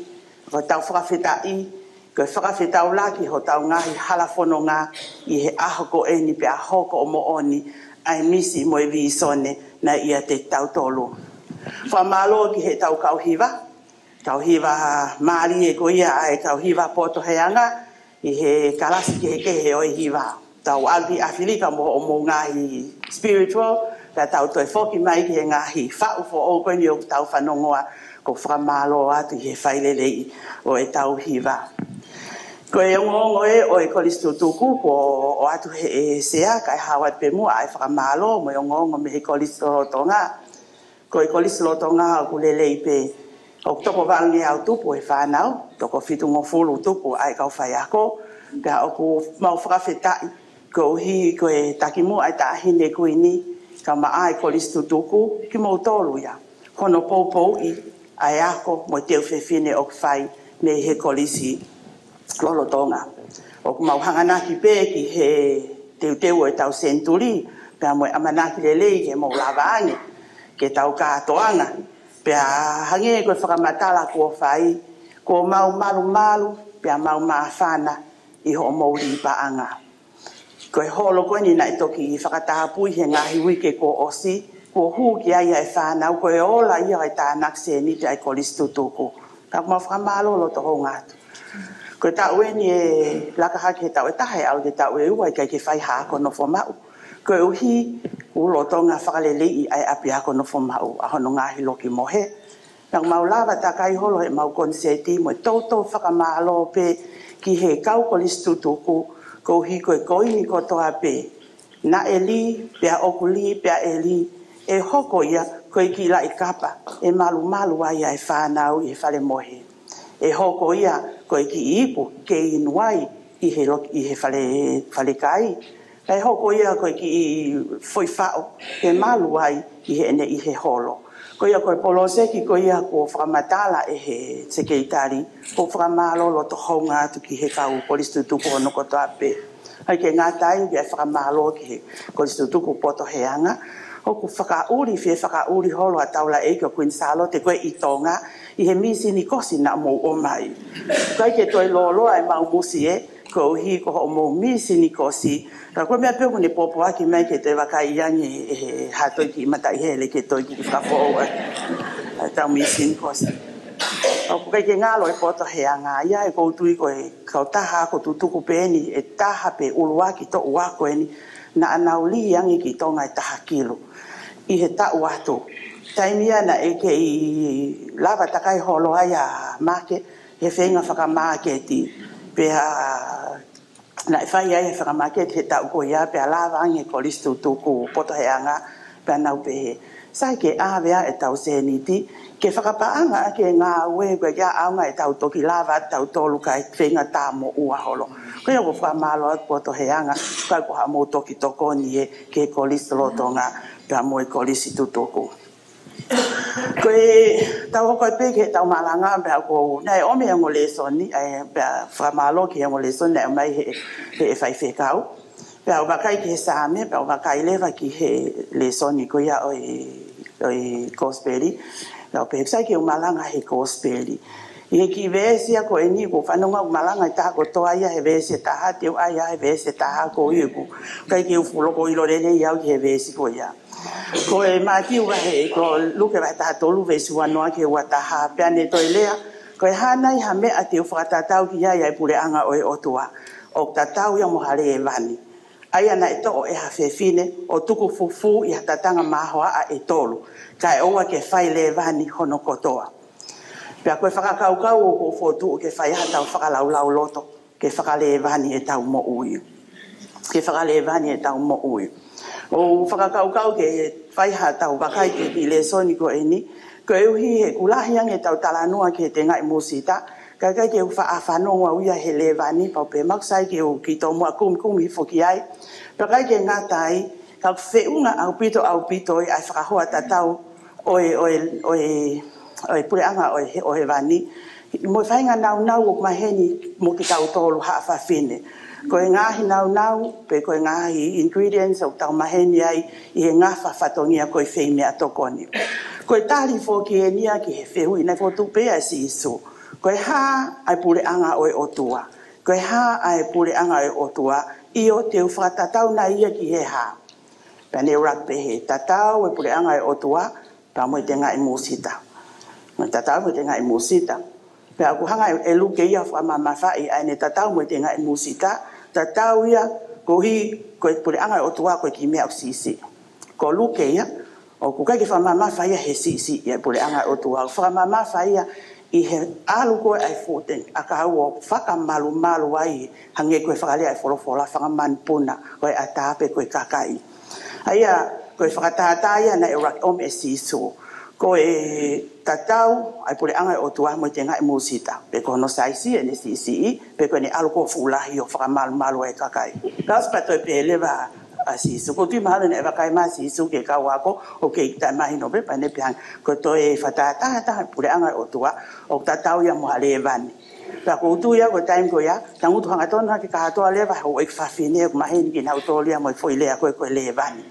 ko ʻetau fakafetaʻi, ko e fakafetaulaki hotau ngaahi hala fononga ʻi he ʻaho ko eni pea hoko ʻo moʻoni ʻa e misi mo e vīsone naʻe ʻiate kitautolu. Fakamālō ki heʻetau kau hiva, kau hiva mālie ko ia ʻa e kau hiva Poto Heanga, ʻi he kalasi kehekehe ʻo e hiva. Tau ʻalu ki ʻAfilika mo hoʻomou ngaahi spiritual, ka tau toe foki mai ki he ngaahi faʻu foʻou ko eni ʻoku tau fanongoa, ko e fakamālō atu ʻi he fai lelei ʻo ʻetau hiva. Ko e ongoongo ē ʻo e Kolisi Tutuku, kuo ʻoatu ʻe he sea, kae hao atu pē muʻa ʻa e fakamālō mo e ongoongo mei he kolisi lolotonga. Ko e kolisi lolotonga ʻoku lelei pē, ʻoku toko valungeau tupu e fānau, toko fitungofulu tupu ʻa e kau faiako, pea ʻoku mau fakafetaʻi koeʻuhi ko e takimuʻa ʻa e Taʻahine Kuini, kae ʻumaʻā e Kolisi Tutuku, kimoutolu ia, hono poupouʻi ʻa e ako mo e teu fefine ʻoku fai mei he kolisi lolotonga. ʻOku mau hanganaki pē ki he teuteu ʻo ʻetau senituli, pea mo e ʻamanaki lelei ke mou lava ange ke tau kātoanga. Pea hangē ko e fakamatala kuo fai, kuo mau malumalu, pea mau māfana ʻi hoʻomou lī paʻanga. Ko e holo ko eni naʻe toki fakatapui he ngaahi uike kuo ʻosi, kuo hū ki ai ʻa e fānau, ko e ola ia ʻo e tānaki sēniti ʻa e Kolisi Tutuku. Ka ʻoku mau fakamālō loto houngaʻia atu. Ko e taʻu eni ʻe laka hake he taʻu ʻe taha ʻe aʻu ki he taʻu ʻe ua ʻikai ke fai ha ako nofo maʻu. Koeʻuhi kuo lolotonga fakaleleiʻi ʻa e ʻapiako nofo maʻu ʻa hono ngaahi loki mohe. Naʻa mau lava takai holo heʻemau konisēti mo e toutou fakamālō pē ki he kau Kolisi Tutuku, koeʻuhi ko e koini kotoa pē naʻe lī, pea ʻoku lī, pea ʻe lī, ʻe hoko ia ko e kiʻi laʻi kapa ʻe malumalu ai ʻa e fānau ʻi he fale mohe. ʻE hoko ia ko e kiʻi ipu ke inu ai ʻi he loki, ʻi he fale, falekai. Kae hoko ia ko e kiʻi foʻi faʻo ke malu ai ʻi heʻene ʻi he holo. Ko ia ko e poloseki ko ia kuo fakamatala ʻe he sekelitali, ʻoku ou fakamālō loto houngaʻia atu ki he kau Kolisi Tutuku hono kotoa pē. ʻIkai ke ngata ai, ʻoku ou fakamālō ki he Kolisi Tutuku Poto Heanga, ʻoku fakaʻuli, fie fakaʻuli holo ʻa e taulaʻeiki ʻo Kuini Sālote ko ē ʻi Tonga, ʻi he mīsini kosi naʻa mou ʻomai. ʻIkai ke toe lōloa ʻemau musie, koeʻuhi ko hoʻomou mīsini kosi. Ka ko e meʻa pē ʻoku ne pōpoaki mai ke toe vakaiʻi ange ʻe he ha toe kiʻi mataʻi hele ke toe kiʻi fakafoʻou ʻa e, ʻa ʻetau mīsini kosi. ʻOku ʻikai ke ngalo e Poto Heanga ia, ʻoku ou tui ko e kautaha ako tutuku pē eni ʻe taha pē ʻuluaki toʻu ako eni naʻa nau lī ange ki Tonga ʻe taha kilu ʻi he taʻu atu. taimi ia naʻe kei lava takai holo ai ʻa Make he feinga fakamāketi. Pea naʻe fai ai e fakamāketi he taʻu ko ia, pea lava ange e Kolisi Tutuku Potoheʻanga, pea nau pehē, sai ke ʻave ʻetau sēniti ke fakapaʻanga ʻaki e ngāue, ko e ʻikai ke ʻaonga ʻetau toki lava ʻa tautolu kae feinga tā moʻua holo. Ko ia ʻoku ou fakamālō atu Potoheʻanga, kae ko haʻamou toki tokoni ē ki he Kolisi Lolotonga pea mo e Kolisi Tutuku. Ko e tau hoko pē ki heʻetau malanga, pea ʻoku ou, naʻe ʻomi e ongo lēsoni, ʻa e, pea fakamālō ki he ongo lēsoni naʻe ʻomai he, he faifekau. Pea u vakai ki he Saame, pea u vakai leva ki he lēsoni ko ia ʻo e, ʻo e Kosipeli. Pea u pehē sai ke u malanga he Kosipeli. ʻI he kiʻi veesi ia ko eni, ʻoku ou fanongo ʻoku malanga e taha kotoa ia he veesi ʻe taha, te u ʻai ʻa e veesi ʻe taha ko ia ʻoku ʻikai ke u fuʻu loko ʻilo lelei au ki he veesi ko ia. Ko e Mātiu vahe, ko Luke vahe taha tolu veesi ua noa ki he ua taha, pea ne toe lea, ko e hā nai ha meʻa te u fakatatau ki ai ʻa e puleʻanga ʻo e ʻOtua? ʻOku tatau ia mo ha lēvani, ʻa ia naʻe toʻo ʻe ha fefine ʻo tuku fufū ʻi ha tatanga mahoaʻa ʻe tolu, kae ʻoua ke fai lēvani hono kotoa. Pea ko e fakakaukau ʻoku ou fokotuʻu ke fai ha tau fakalaulauloto ke fakalēvani ʻetau moʻui. Ke fakalēvani ʻetau moʻui. ʻOku ou fakakaukau ke fai ha tau vakai ki he kiʻi lēsoni ko eni, koeʻuhi he ʻoku lahi ange ʻetau talanoa ki he tengaʻi musita, kae ʻikai ke u faʻa fanongo au ia he lēvani, pea u pehē maʻu sai ke u kiʻi tomuʻa kumikumi foki ai. Pea ʻikai ke ngata ai, ka ʻoku feʻunga ʻaupito, ʻaupito ʻa e fakahoa tatau ʻo e, ʻo e, ʻo e, ʻo e puleʻanga ʻo e, ʻo hēvani mo e faʻahinga naunau ʻoku maheni mo kitautolu haʻa fafine. Ko e ngaahi naunau, pe ko e ngaahi ingredients ʻoku tau maheni ai ʻi he ngafa fatongia ko e feimeʻatokoni. Ko e tali foki eni ia ki he fehuʻi naʻe fokotuʻu pē ʻe Sīsū, ko e hā ʻa e puleʻanga ʻo e ʻOtua? Ko e hā ʻa e puleʻanga ʻo e ʻOtua? ʻIo, te u fakatatau nai ia ki he hā? Pea ne ʻuluaki pehē, tatau e puleʻanga ʻo e ʻOtua pea mo e tengaʻi musita. Mo e tatau mo e tengaʻi musita. Pea ʻoku hanga ʻe, ʻe Luke ia ʻo fakamamafaʻi ʻa ʻene tatau mo e tengaʻi musita, tatau ia koeʻuhi ko e puleʻanga ʻo e ʻOtua ko e kiʻi meʻa ʻoku siʻisiʻi. Ko Luke ia, ʻoku ʻikai ke fakamamafa ia he siʻisiʻi ʻa e puleʻanga ʻo e ʻOtua. ʻOku fakamamafa ia ʻi he ʻalu ko ē ʻa e fuʻu tengaʻi ʻakau ʻo fakamalumalu ai, hangē ko e fakalea ʻa e folofola, fakamanupuna ko e ʻatā pe ko e kakai. ʻA ia, ko e fakatātā ia naʻe ʻuluaki ʻomi ʻe Sīsū. Ko e tatau ʻa e puleʻanga ʻo e ʻOtua mo e tengaʻi musita, pe ko hono saisi ʻene siʻisiʻi, pe ko ʻene ʻalu ko ē ʻo fuʻu lahi ʻo fakamalumalu ai e kakai. Ka ʻosi pea toe pehē leva ʻa Sīsū. ʻOku ou tui mahalo naʻe vakai mai ʻa Sīsū ki he kau ako, ʻoku ʻikai ke mahino pē, pea ne pehē ange, ko e toe fakatātā ʻa e puleʻanga ʻo e ʻOtua, ʻoku tatau ia mo ha lēvani. Pea ʻoku ou tui ia ko e taimi ko ia, tangutu hangatonu hake kātoa leva houʻeiki fafine ʻoku maheni kinautolu ia mo e foʻi lea ko ē ko e lēvani.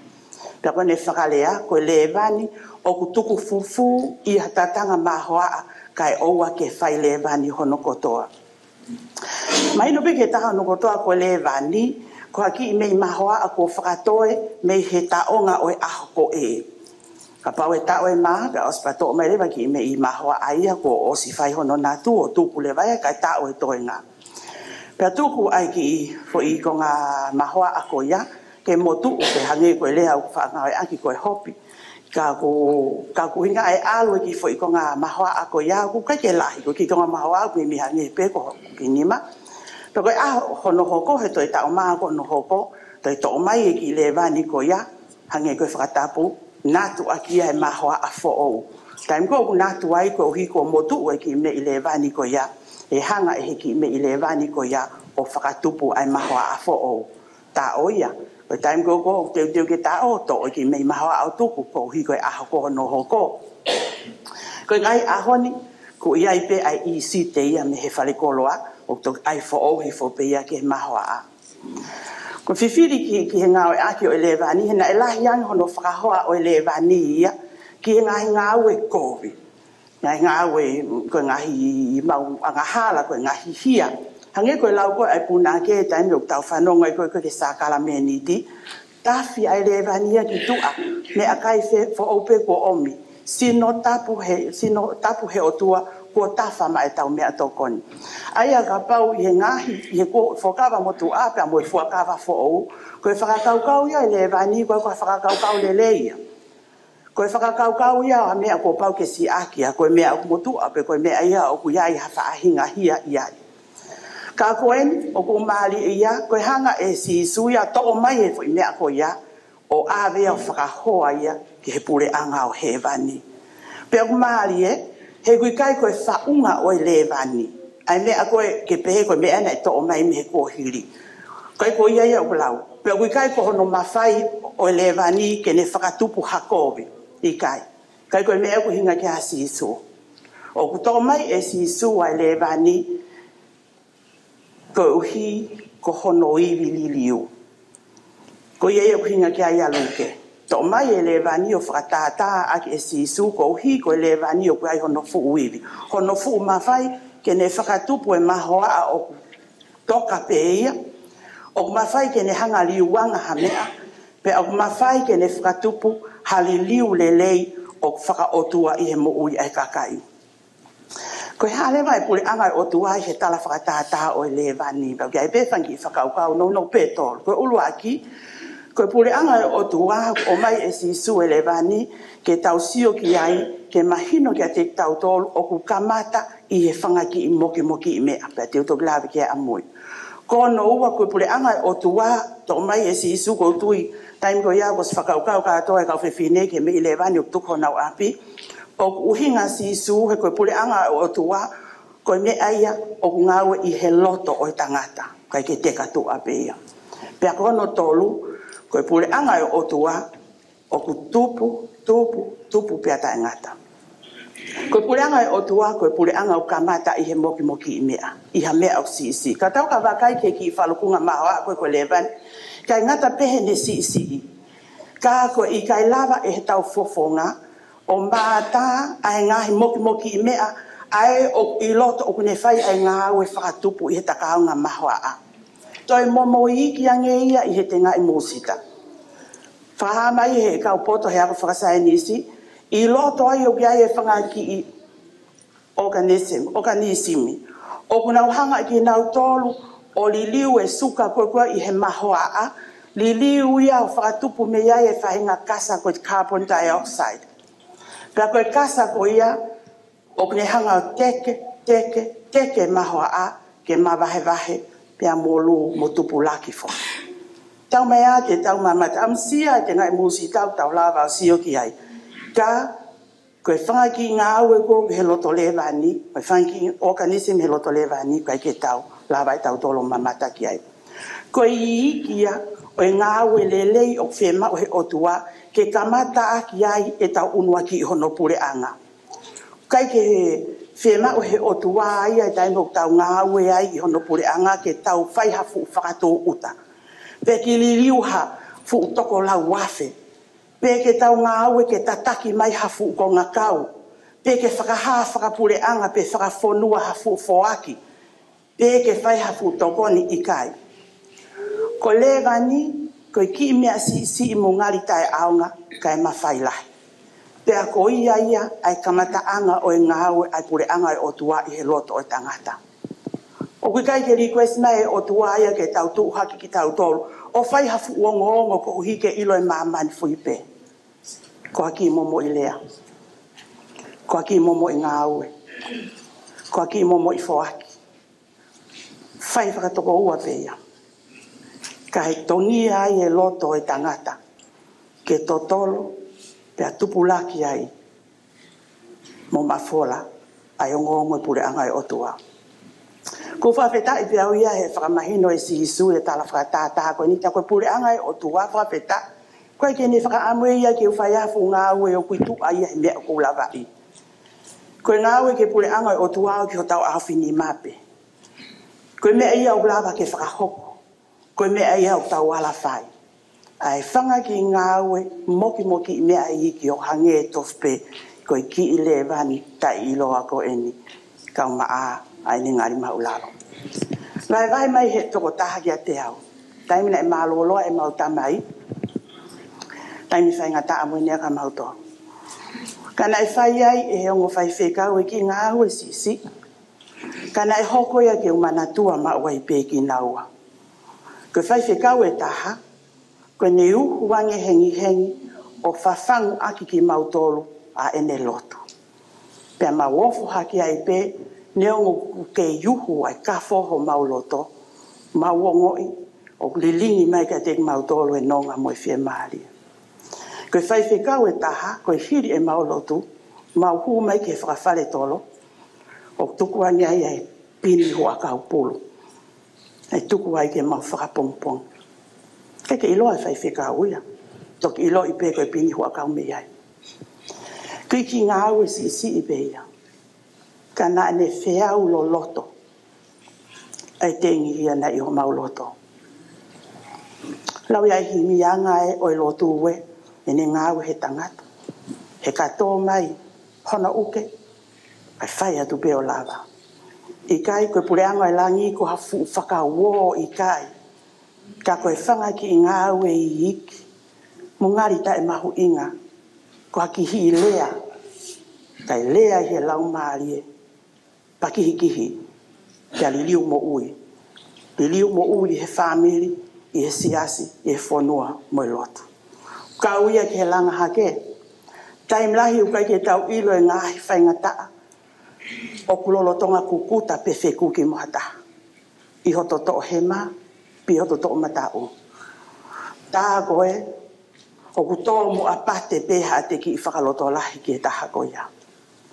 Pea ko ʻene fakalea, ko e lēvani ʻoku tuku fufū ʻi ha tatanga mahoaʻa kae ʻoua ke fai lēvani hono kotoa. Mahino pē ki he taha hono kotoa ko e lēvani, ko ha kiʻi meʻi mahoaʻa kuo fakatoe mei he taʻonga ʻo e ʻaho ko ē. Kapau ʻe taʻo e mā, pea ʻosi pea toʻo mai leva e kiʻi meʻi mahoaʻa ia kuo ʻosi fai hono natu ʻo tuku leva ia kae taʻo e toenga. Pea tuku ai e kiʻi foʻi konga mahoaʻa ko ia ke motuʻu, pe hangē ko e lea ʻoku faʻa ngāueʻaki ko e hopi. Ka ʻoku, ka ʻoku ʻuhinga e ʻalu e kiʻi foʻi konga mahoaʻa ko ia, ʻoku ʻikai ke lahi, ko e kiʻi konga mahoaʻa ʻoku ʻi ai hangē pē ko hoku kiʻi nima. Pea ko e ʻaho hono hoko, he toe taʻo mā ko hono hoko, toe toʻo mai e kiʻi lēvani ko ia, hangē ko e fakatapu, natu ʻaki ia e mahoaʻa foʻou. Taimi ko ē ʻoku natu ai koeʻuhi kuo motuʻu e kiʻi meʻi lēvani ko ia, ʻe hanga ʻe he kiʻi meʻi lēvani ko ia ʻo fakatupu ʻa e mahoaʻa foʻou. Taʻo ia. Ko e taimi ko ē ʻoku teuteu ke taʻo, toʻo e kiʻi meʻi mahoaʻa ʻo tuku koeʻuhi ko e ʻaho ko hono hoko. Ko e ngaahi ʻaho ni, ʻoku ʻi ai pē ʻa e ʻīsite ia mei he falekoloa, ʻoku toki ʻai foʻou hifo pē ia ki he mahoaʻa. Ko e fifili ki, ki he ngāueʻaki ʻo e lēvani, he naʻe lahi ange hono fakahoa ʻo e lēvani ia ki he ngaahi ngāue kovi. Ngaahi ngāue, ko e ngaahi mau angahala, ko e ngaahi hia. Hangē ko e lau ko ē ʻa e punake, taimi ʻoku tau fanongo ai ko ē, ko ē ki he sākalameniti. Tafi ʻa e lēvani ia ki tuʻa, meʻakai fe-, foʻou pē kuo ʻomi. Sino tapu he, sino tapu he ʻOtua, kuo tafa maʻa ʻetau meʻatokoni. ʻA ia kapau ʻi he ngaahi, ʻi he kuo fuakava motuʻa pea mo e fuakava foʻou, ko e fakakaukau ia e lēvani, ko e, ko e fakakaukau lelei ia. Ko e fakakaukau ia ʻo ha meʻa kuo pau ke siʻaki, ʻa ko e meʻa ʻoku motuʻa pe ko e meʻa ia ʻoku ʻi ai ha faʻahinga hia ʻi ai. Ka ko eni, ʻoku mālie ia, ko e hanga ʻe Sīsū ia ʻo toʻo mai e foʻi meʻa ko ia, ʻo ʻave ia ʻo fakahoa ia ki he puleʻanga ʻo hēvani. Pea ʻoku mālie, he ʻoku ʻikai ko e faʻunga ʻo e lēvani. ʻA e meʻa ko ē ke pehē ko e meʻa naʻe toʻo mai mei he kuohili. ʻIkai ko ia ia ʻoku lau. Pea ʻoku ʻikai ko hono mafai ʻo e lēvani ke ne fakatupu ha kovi. ʻIkai. ʻIkai ko e meʻa ʻoku ʻuhinga ki ai ʻa Sīsū. ʻOku toʻo mai ʻe Sīsū ʻa e lēvani koeʻuhi ko hono ivi liliu. Ko ia ia ʻoku ʻuhinga ki ai ʻa Luke. Toʻo mai e lēvani ʻo fakatātā ʻaki ʻe Sīsū koeʻuhi ko e lēvani ʻoku ʻi ai hono fuʻu ivi. Hono fuʻu mafai ke ne fakatupu e mahoaʻa ʻoku toka pē ia. ʻOku mafai ke ne hanga ʻo liuanga ha meʻa. Pea ʻoku mafai ke ne fakatupu ha liliu lelei ʻoku fakaʻotua ʻi he moʻui ʻa e kakai. Ko e hā leva e puleʻanga ʻo e ʻOtua ʻi he tala fakatātā ʻo e lēvani, pea ʻoku ʻi ai pē fanga kiʻi fakakaukau nounou pē ʻe tolu. Ko e ʻuluaki, ko e puleʻanga ʻo e ʻOtua, ʻoku ʻomai ʻe Sīsū e lēvani, ke tau sio ki ai, ke mahino kiate kitautolu, ʻoku kamata ʻi he fanga kiʻi mokemokeʻi meʻa, pea te u toki lave ki ai ʻamui. Ko hono ua, ko e puleʻanga ʻo e ʻOtua, toʻo mai ʻe Sīsū, ʻoku ou tui, taimi ko ia kuo ʻosi fakakaukau kātoa e kau fefine ki he meʻi lēvani ʻoku tuku honau ʻapi. ʻOku ʻuhinga ʻa Sīsū he ko e puleʻanga ʻo e ʻOtua, ko e meʻa ia ʻoku ngāue ʻi he loto ʻo e tangata, ʻikai ke teka tuʻa pē ia. Pea ko hono tolu, ko e puleʻanga ʻo e ʻOtua, ʻoku tupu, tupu, tupu pea taʻengata. Ko e puleʻanga ʻo e ʻOtua, ko e puleʻanga ʻoku kamata ʻi he mokemokeʻi meʻa, ʻi ha meʻa ʻoku siʻisiʻi. Ka tau ka vakai ki he kiʻi falukunga mahoaʻa ko ē ko e lēvani, ʻikai ngata pē heʻene siʻisiʻi. Ka ko e ʻikai lava ʻe heʻetau fofonga ʻo mātā ʻa e ngaahi mokemokeʻi meʻa, ʻa ē ʻoku ʻi loto ʻoku ne fai ʻa e ngāue fakatupu ʻi he takaunga mahoaʻa. Toe momo iiki ange ia ʻi he tengaʻi mūsita. Fakahā mai he kau poto he ako fakasaienisi, ʻi loto ai ʻoku ʻi ai e fanga kiʻi organism, organism. ʻOku nau hanga ʻe kinautolu ʻo liliu e suka ko ē ko ē ʻi he mahoaʻa, liliu ia ʻo fakatupu mei ai e faʻahinga kasa ko e carbon dioxide. Pea ko e kasa ko ia, ʻoku ne hanga ʻo teke, teke, teke mahoaʻa, ke mavahevahe, pea molū mo tupulaki foki. Tau mai ā te tau mamata, ʻamusia e tengaʻi mūsita ʻoku tau lava ʻo sio ki ai. Ka, ko e fanga kiʻi ngāue ko ē he loto lēvani, ko e fanga kiʻi organism he loto lēvani, ʻikai ke tau lava ʻe tautolu ʻo mamata ki ai. Ko e iiki ia ʻo e ngāue lelei ʻoku fiemaʻu he ʻOtua, ke kamata ʻaki ai ʻetau ʻunuaki ʻi hono puleʻanga. ʻIkai ke fiemaʻu he ʻOtua ia ʻi he taimi ʻoku tau ngāue ai ʻi hono puleʻanga ke tau fai ha fuʻu fakatūʻuta. Pe ke liliu ha fuʻu toko lauafe. Pe ke tau ngāue ke tataki mai ha fuʻu kongakau. Pe ke fakahā fakapuleʻanga pe fakafonua ha fuʻu foaki. Pe ke fai ha fuʻu tokoni, ʻikai. Ko e lēvani, ko e kiʻi meʻa siʻisiʻi mo ngali taʻeʻaonga, kae mafai lahi. Pea ko ia ia ʻa e kamataʻanga ʻo e ngāue ʻa e puleʻanga ʻo e ʻOtua ʻi he loto ʻo e tangata. ʻOku ʻikai ke request mai e ʻOtua ia ke tau tuʻu hake kitautolu ʻo fai ha fuʻu ongoongo koeʻuhi ke ʻilo ʻe māmani fuʻu pē. Ko ha kiʻi momoʻi lea. Ko ha kiʻi momoʻi ngāue. Ko ha kiʻi momoʻi foaki. Fai fakatokoua pē ia. Kae tongia ai e loto ʻo e tangata ke totolo pea tupulaki ai mo mafola ʻa e ongoongo ʻo e puleʻanga ʻo e ʻOtua. ʻOku ou fakafetaʻi pē au ia he fakamahino ʻe Sīsū e tala fakatātā ko eni, tā ko e puleʻanga ʻo e ʻOtua, fakafetaʻi. ʻOku ʻikai ke ne fakaʻamu ia ke u fai ha fuʻu ngāue ʻoku ʻi tuʻa ia he meʻa ʻoku ou lavaʻi. Ko e ngāue ki he puleʻanga ʻo e ʻOtua ʻoku ʻi hotau ʻaofinima pē. Ko e meʻa ia ʻoku lava ke fakahoko. Ko e meʻa ia ʻoku tau ala fai. ʻA e fanga kiʻi ngāue mokemokeʻi meʻa iiki ʻo hangē tofu pē ko e kiʻi lēvani taʻeʻiloa ko eni. Kaumaʻā ʻa ʻene ngali maʻulalo. Vahevahe mai he tokotaha kiate au. Taimi naʻe mālōlō ai ʻemau tamai. Taimi faingataʻa mo eni ʻa kimautolu. Ka naʻe fai ai ʻe he ongo faifekau e kiʻi ngāue siʻisiʻi. Ka naʻe hoko ia ke u manatua maʻu ai pē kinaua. Ko e faifekau ʻe taha, ko ʻene uhu ange hengihengi, ʻo fafangu ʻaki kimautolu ʻa ʻene lotu. Pea mau ofo hake ai pē, neongo ʻoku kei uhu ʻa e kafo homau loto, mau ongoʻi ʻoku lilingi mai kiate kimautolu e nonga mo e fiemālie. Ko e faifekau ʻe taha, ko e hili ʻemau lotu, mau hū mai ki he fakafaletolo, ʻo tuku ange ai ʻa e pini huʻakau pulu. ʻE tuku ai ke mau fakapongipongi. ʻIkai ke ʻiloa e faifekau ia. Toki ʻiloʻi pē ko e pini huʻakau mei ai. Ko e kiʻi ngāue siʻisiʻi pē ia. Ka naʻa ne feau loloto ʻa e tengihia naʻe ʻi homau loto. Lau ia ʻi he himi anga ē ʻo e lotu ē, ʻene ngāue he tangata. He ka tō mai hono ʻuke, ʻe fai atu pē ʻo lava. ʻIkai ko e puleʻanga ʻo e langi ko ha fuʻu fakauō, ʻikai. Ka ko e fanga kiʻi ngāue iiki mo ngali taʻemahuʻinga, ko ha kiʻi lea, kae lea ʻi he laumālie, pakihikihi, kia liliu moʻui. Liliu moʻui ʻi he fāmili, ʻi he siasi, ʻi he fonua mo e lotu. Kau ia ki he langa hake. Taimi lahi ʻoku ʻikai ke tau ʻilo e ngaahi faingataʻa ʻoku lolotonga kukuta pe fekuki mo ha taha ʻi hoto toʻohema pe ʻi hoto toʻomataʻu. Tā ko ē ʻoku tōmuʻa pate pē haʻate kiʻi fakalotolahi ki he taha ko ia,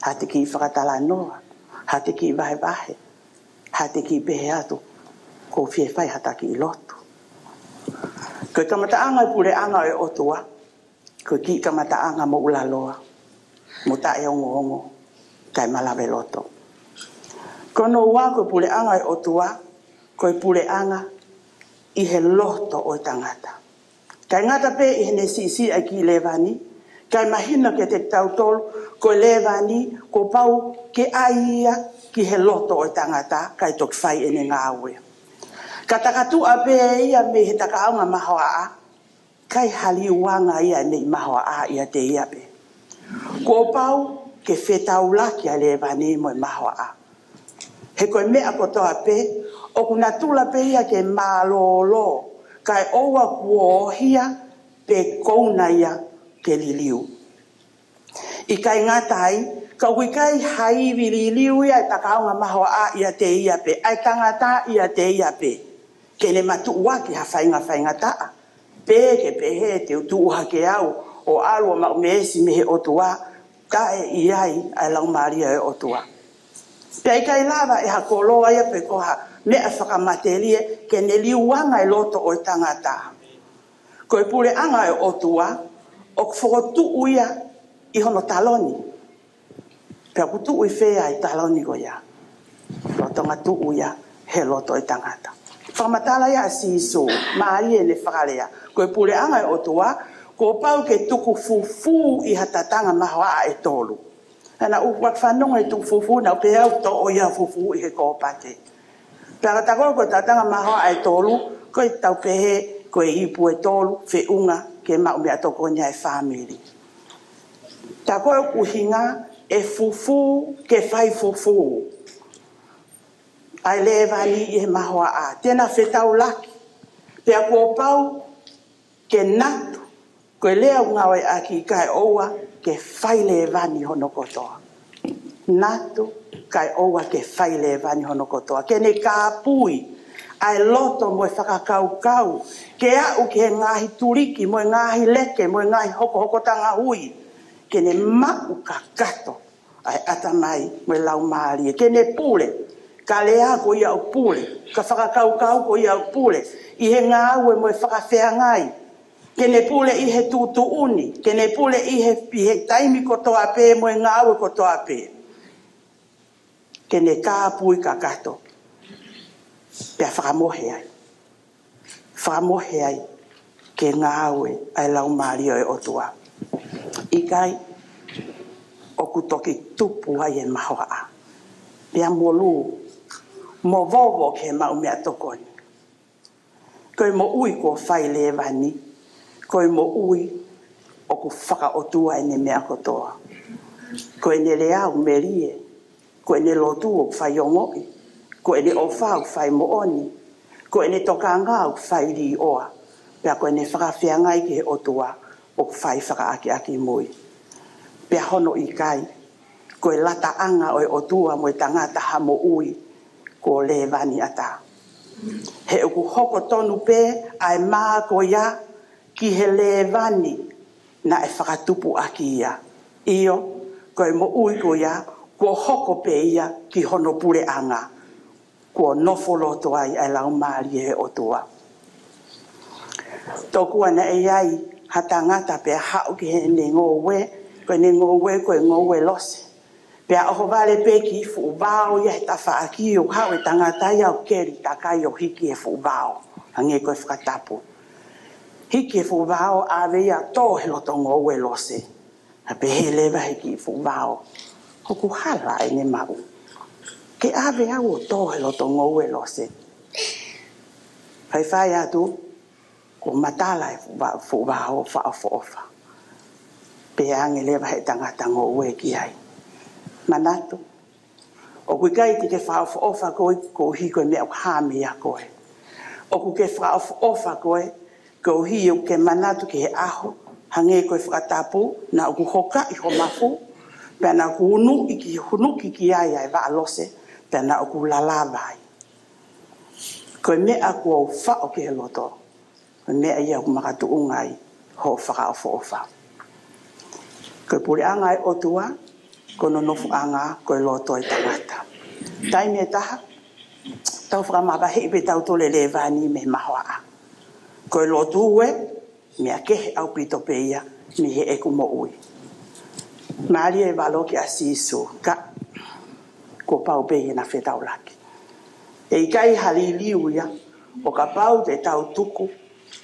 haʻate kiʻi fakatalanoa, haʻate kiʻi vahevahe, haʻate kiʻi pehē atu, ʻoku ou fie fai haʻata kiʻi lotu. Ko e kamataʻanga e puleʻanga ʻo e ʻOtua, ko e kiʻi kamataʻanga moʻulaloa mo taʻeongoongo, kae malave loto. Ko hono ua, ko e puleʻanga e ʻOtua ko e puleʻanga ʻi he loto ʻo e tangata. Kae ngata pē ʻi heʻene siʻisiʻi ʻa e kiʻi lēvani, kae mahino kiate kitautolu ko e lēvani kuo pau ke ʻai ia ki he loto ʻo e tangata kae toki fai ʻene ngāue. Ka takatuʻa pē ia mei he takaʻaonga mahoaʻa, ʻikai ha liuanga ia ʻe meimei mahoaʻa ʻiate ia pē. Kuo pau ke fetaulaki ʻa e lēvani mo e mahoaʻa. He ko e meʻa kotoa pē ʻoku natula pē ia ke mālōlō, kae ʻoua kuo ohia pe kouna ia ke liliu. ʻIkai ngata ai, ka ʻoku ʻikai ha ivi liliu ia ʻa e takaʻaonga mahoaʻa ʻiate ia pē, ʻa e tangata ʻiate ia pē, ke ne matuʻuaki ha faingafaingataʻa, pe ke pehē te u tuʻu hake au ʻo ʻalu ʻo maʻu meesi mei he ʻOtua, taʻe ʻi ai ʻa e Laumālie ʻo e ʻOtua. Pea ʻikai lava ʻe ha koloa ia pe ko ha meʻa fakamatelie ke ne liuanga e loto ʻo e tangata. Ko e puleʻanga ʻo e ʻOtua ʻoku fokotuʻu ia ʻi hono taloni. Pea ʻoku tuʻu ʻi fē ʻa e taloni ko ia? Lolotonga tuʻu ia he loto ʻo e tangata. Fakamatala ia ʻa Sīsū, mālie ʻene fakalea. Ko e puleʻanga ʻo e ʻOtua kuo pau ke tuku fufū ʻi ha tataʻanga mahoaʻa ʻe tolu. Naʻa ku fanongo he tuku fufū, naʻa ku pehē ʻoku toʻo ia fufū ʻi he kōpate. Pea ka ta ko e tataʻanga mahoaʻa ʻe tolu, ko e tau pehē ko e ipu ʻe tolu, feʻunga ke maʻu meʻatokoni ʻa e fāmili. Tā ko e ʻuhinga ʻe fufū ke fai fufū ʻa e lēvani ʻi he mahoaʻa, te na fetaulaki. Pea kuo pau ke natu, ko e lea ʻoku ngāueʻaki, kae ʻoua ke fai lēvani hono kotoa. Natu, kae ʻoua ke fai lēvani hono kotoa. Ke ne kāpui ʻa e loto mo e fakakaukau, ke aʻu ki he ngaahi tuliki mo e ngaahi leke mo e ngaahi hokohokotanga hui, ke ne maʻu kakato ʻa e ʻatamai mo e laumālie. Ke ne pule, ka lea ko ia ʻoku pule, ka fakakaukau ko ia ʻoku pule, ʻi he ngāue mo e fakafeangai. Ke ne pule ʻi he tuʻutuʻuni, ke ne pule ʻi he, ʻi he taimi kotoa pē mo e ngāue kotoa pē. Ke ne kāpui kakato, pea fakamohe ai. Fakamohe ai ke ngāue ʻa e Laumālie ʻo e ʻOtua. ʻIkai, ʻoku toki tupu ai e mahoaʻa, pea molū mo vovo ki he maʻu meʻatokoni. Ko e moʻui kuo fai lēvani, ko e moʻui ʻoku fakaʻotua ʻene meʻa kotoa. Ko ʻene lea ʻoku melie, ko ʻene lotu ʻoku fai ongoʻi, ko ʻene ʻofa ʻoku fai moʻoni, ko ʻene tokanga ʻoku fai līʻoa, pea ko ʻene fakafeangai ki he ʻOtua ʻoku fai fakaʻakiʻakimui. Pea hono ʻikai, ko e lataʻanga ʻo e ʻOtua mo e tangata ha moʻui kuo lēvani ʻatā. He ʻoku hoko tonu pē ʻa e mā ko ia ki he lēvani naʻe fakatupu ʻaki ia. ʻIo, ko e moʻui ko ia, kuo hoko pē ia ki hono puleʻanga, kuo nofo loto ai ʻa e Laumālie ʻo e ʻOtua. Tokua naʻe ʻi ai ha tangata pea haʻu ki heʻene ngoue, ko ʻene ngoue ko e ngoue lose. Pea ʻohovale pē kiʻi fuʻu vao ia he tafaʻaki, ʻo haʻu e tangata ia ʻo keli takai ʻo hiki he fuʻu vao, hangē ko e fakatapu. Hiki he fuʻu vao, ʻave ia ʻo tō he loto ngoue lose. Naʻe pehē leva ʻe he kiʻi fuʻu vao, ʻoku hala ʻene maʻu ke ʻave au ʻo tō he loto ngoue lose. Faifai atu, kuo matala e fuʻu va-, fuʻu vao fakaʻofoʻofa. Pehē ange leva ʻe he tangata ngoue ki ai, manatu, ʻoku ʻikai te ke fakaʻofoʻofa koe koeʻuhi ko e meʻa ʻoku hā mei a koe. ʻOku ke fakaʻofoʻofa koe koeʻuhi ʻoku ke manatu ki he ʻaho, hangē ko e fakatapu, naʻa ku hokaʻi ho mafu, pea naʻa ku hunuki ki, hunuki ki ai ʻa e vaʻa lose, pea naʻa ku lalava ai. Ko e meʻa kuo u faʻo ki he loto, ko e meʻa ia ʻoku makatuʻunga ai hoʻo fakaʻofoʻofa. Ko e puleʻanga ʻo e ʻOtua, ko hono nofoʻanga ko e loto ʻo e tangata. Taimi ʻe taha, tau fakamavaheʻi pē tautolu e lēvani mei he mahoaʻa. Ko e lotu ē, meʻa kehe ʻaupito pē ia mei heʻeku moʻui. Mālie e valoki ʻa Sīsū, ka kuo pau pē ʻena fetaulaki. ʻE ʻikai ha liliu ia, ʻo kapau te tau tuku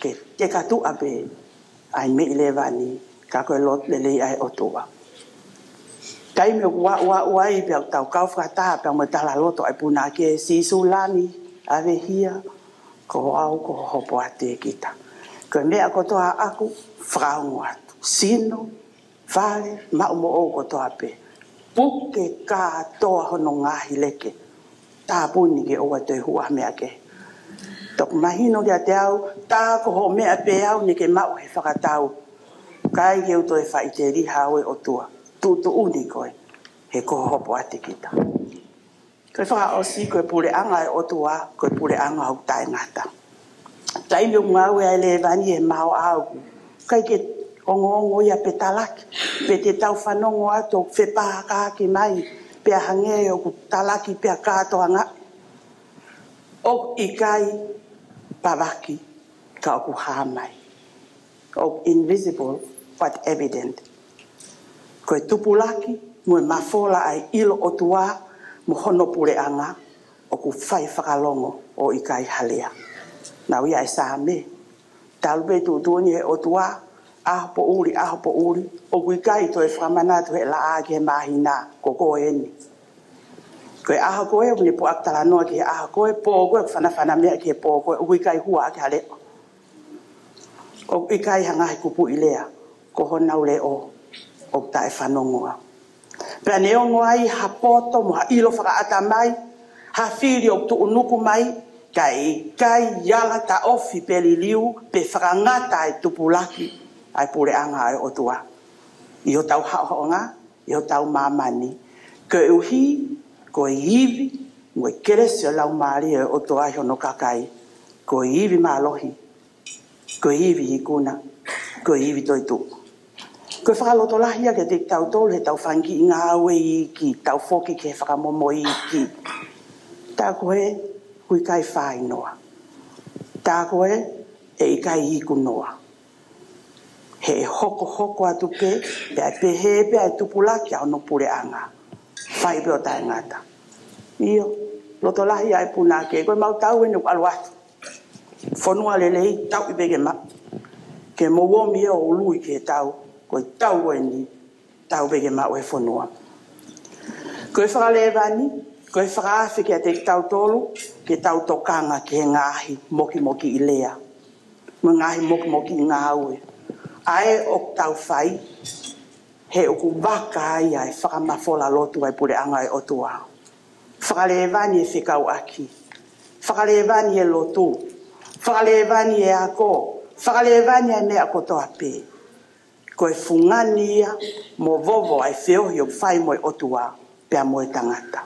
ke, ke katuʻa pē ʻa e meʻi lēvani, ka ko e lotu lelei ʻa e ʻOtua. Taimi ʻoku aʻuaʻu ai pea tau kau fakataha pea mo e talaloto ʻa e punake, Sīsū Lami, ʻave hia, ko au ko hopo atu ʻe kita. Ko e meʻa kotoa ʻaʻaku, fakaongo atu. Sino, fale, maʻu moʻou kotoa pē. Puke kātoa hono ngaahi leke. Tāpuni ke ʻoua toe hua meʻa kehe. Toki mahino kiate au, tā ko hoʻo meʻa pē au naʻa ke maʻu he fakatau. ʻIkai ke u toe faʻiteliha au ʻe ʻOtua. Tuʻutuʻuni koe, he ko hopo atu ʻe kita. Ko e fakaʻosi, ko e puleʻanga ʻo e ʻOtua, ko e puleʻanga ʻoku taʻengata. Taimi ʻoku ngāue ai e lēvani he mahoaʻa, ʻoku ʻikai ke ongoongo ia pe talaki, pe te tau fanongo atu ʻoku fepakaki mai, pea hangē ʻoku talaki pea kātoanga. ʻOku ʻikai pavaki, ka ʻoku hā mai. ʻOku invisible but evident. Ko e tupulaki mo e mafola ʻa e ʻilo ʻOtua mo hono puleʻanga, ʻoku fai fakalongo ʻo ʻikai ha lea. Naʻa ku ʻi he Saame, talu pē tuʻutuʻuni ʻe he ʻOtua, ʻaho poʻuli, ʻaho poʻuli, ʻoku ʻikai toe fakamanatu ʻe he laʻā ki he māhina, ko koe eni. Ko e ʻaho ko ē, ʻoku ne puʻaki talanoa ki he ʻaho ko ē, pō ko ē, fanafana mai ki he pō ko ē, ʻoku ʻikai hua ʻaki ha leʻo. ʻOku ʻikai ha ngaahi kupuʻi lea, ko honau leʻo ʻoku taʻefanongoa. Pea neongo ai ha poto mo ha ʻilo fakaʻatamai, ha fili ʻoku tuʻunuku mai, ka ʻe ʻikai ala taʻofi pe liliu, pe fakangata e tupulaki ʻa e puleʻanga ʻo e ʻOtua ʻi hotau haʻohaʻonga, ʻi hotau māmani. Koeʻuhi ko e ivi mo e kelesi ʻo e Laumālie ʻo e ʻOtua ʻi hono kakai, ko e ivi mālohi, ko e ivi ikuna, ko e ivi toetuʻu. Ko e fakalotolahi ia kiate kitautolu heʻetau fanga kiʻi ngāue iiki, tau foki ki he fakamomo iiki. Tā ko ē ʻoku ʻikai fai noa. Tā ko ē ʻe ʻikai iku noa. He ʻe hokohoko atu pē, pea ʻe pehē pē ʻa e tupulaki ʻa hono puleʻanga. Fai pē ʻo taʻengata. ʻIo, lotolahi ʻa e punake, ko e mau tau eni ʻoku ʻalu atu. Fonua lelei, tauʻi pē ke maʻu. Ke mou omi ʻo ului ki he tau, ko e tau eni, tau pē ke maʻu e fonua. Ko e fakalēvani, ko e fakaafe kiate kitautolu, ke tau tokanga ki he ngaahi mokimokiʻi lea mo e ngaahi mokimokiʻi ngāue ʻa ē ʻoku tau fai, he ʻoku vaka ai ʻa e fakamafola lotu ʻa e puleʻanga ʻo e ʻOtua. Fakalēvani e fekauʻaki, fakalēvani e lotu, fakalēvani e ako, fakalēvani e meʻa kotoa pē. Ko e fungani ia mo vovo ʻa e feohi ʻoku fai mo e ʻOtua pea mo e tangata.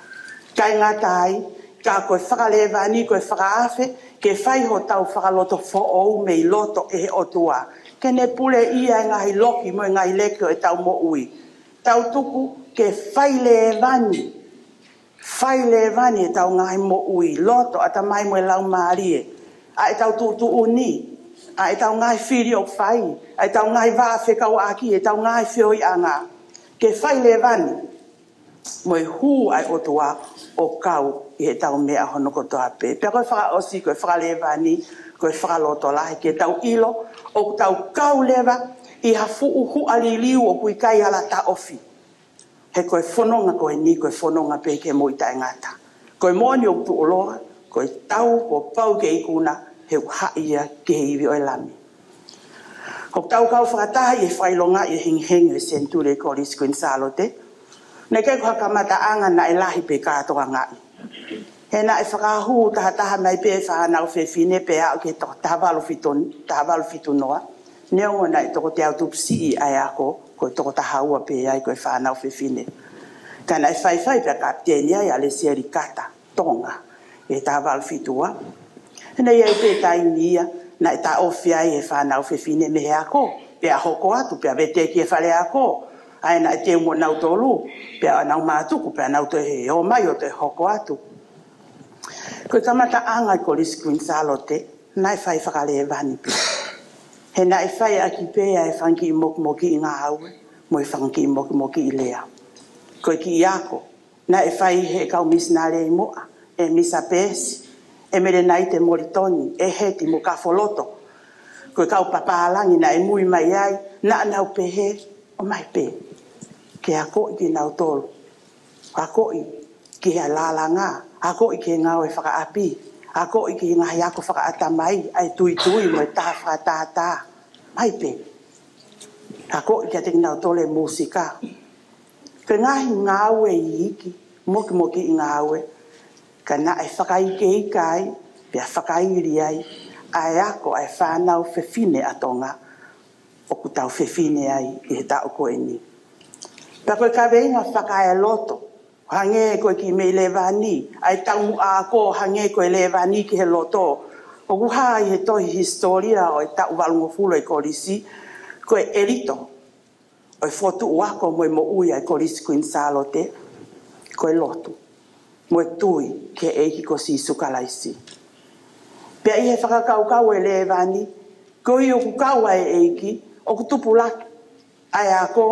Kae ngata ai, ka ko e fakalēvani, ko e fakaafe ke fai hotau fakaloto foʻou mei loto ʻe he ʻOtua, ke ne puleʻia e ngaahi loki mo e ngaahi leke ʻo ʻetau moʻui. Tau tuku ke fai lēvani, fai lēvani ʻetau ngaahi moʻui, loto, ʻatamai mo e laumālie, ʻa ʻetau tuʻutuʻuni, ʻa ʻetau ngaahi fili ʻoku fai, ʻa ʻetau ngaahi vaʻa fekauʻaki, ʻetau ngaahi feohiʻanga. Ke fai lēvani mo e hū ʻa e ʻOtua ʻo kau ʻi heʻetau meʻa hono kotoa pē. Pea ko e fakaʻosi, ko e fakalēvani, ko e fakalotolahi, ke tau ʻilo ʻoku tau kau leva ʻi ha fuʻu huʻa liliu ʻoku ʻikai ala taʻofi. He ko e fononga ko eni, ko e fononga pē ki he moʻui taʻengata. Ko e moʻoni ʻoku tuʻuloa, ko e tau kuo pau ke ikuna, he ʻoku haʻi ia ki he ivi ʻo e Lami. ʻOku tau kau fakataha ʻi he fakaʻilongaʻi e hengihengi ʻo e senituli ʻo e Kolisi Kuini Sālote. Naʻe ʻikai ko ha kamataʻanga naʻe lahi pe kātoangaʻi. He naʻe fakahū tahataha mai pē e fānau fefine pea aʻu ki he toko taha valu fitu, taha valu fitu noa. Neongo naʻe toko teau tupu siʻi ʻa e ako, ko e toko taha ua pē ai ko e fānau fefine. Ka naʻe faifai pea kapiteni ai ʻa Lesieli Kata Tonga ʻi he taha valu fitu ua. He naʻe ʻi ai pē taimi ia naʻe taʻofi ai e fānau fefine mei he ako, pea hoko atu, pea veteki e fale ako, ʻa ia naʻe teu mo nautolu, pea nau mātuku, pea nau toe ō mai ʻo toe hoko atu. Ko e kamataʻanga ʻo e Kolisi Kuini Sālote, naʻe fai fakalēvani pē. He naʻe fai ʻaki pē ʻa e fanga kiʻi mokimokiʻi ngāue, mo e fanga kiʻi mokimokiʻi lea. Ko e kiʻi ako naʻe fai ʻe he kau misinale ʻi muʻa, ʻe Misa Peesi, ʻe Melenaite Molitoni, ʻe Heti mo Kafoloto. Ko e kau papālangi naʻe mui mai ai, naʻa nau pehē, ʻomai pē ke akoʻi kinautolu. Akoʻi ki he lālanga, akoʻi ki he ngāue fakaʻapi, akoʻi ki he ngaahi ako fakaʻatamai, ʻa e tuitui mo e taha fakatātā. ʻOmai pē. Akoʻi kiate kinautolu e mūsika. Ko e ngaahi ngāue iiki, mokimokiʻi ngāue, ka naʻe fakaikeika ai, pea fakaili ai ʻa e ako ʻa e fānau fefine ʻa Tonga ʻoku tau fefine ai ʻi he taʻu ko eni. Pea ko e kaveinga fakaeloto, hangē ko e kiʻi meʻi lēvani, ʻa e taumuʻa ako, hangē ko e lēvani ki he loto. ʻOku hā ʻi he tohi hisitōlia ʻo e taʻu valungofulu ʻo e Kolisi, ko e ʻelito ʻo e fokotuʻu ako mo e moʻui ʻa e Kolisi Kuini Sālote, ko e lotu mo e tui ki he ʻEiki ko Sīsū Kalaisi. Pea ʻi he fakakaukau ʻo e lēvani, koeʻuhi ʻoku kau ʻa e ʻEiki, ʻoku tupulaki ʻa e ako,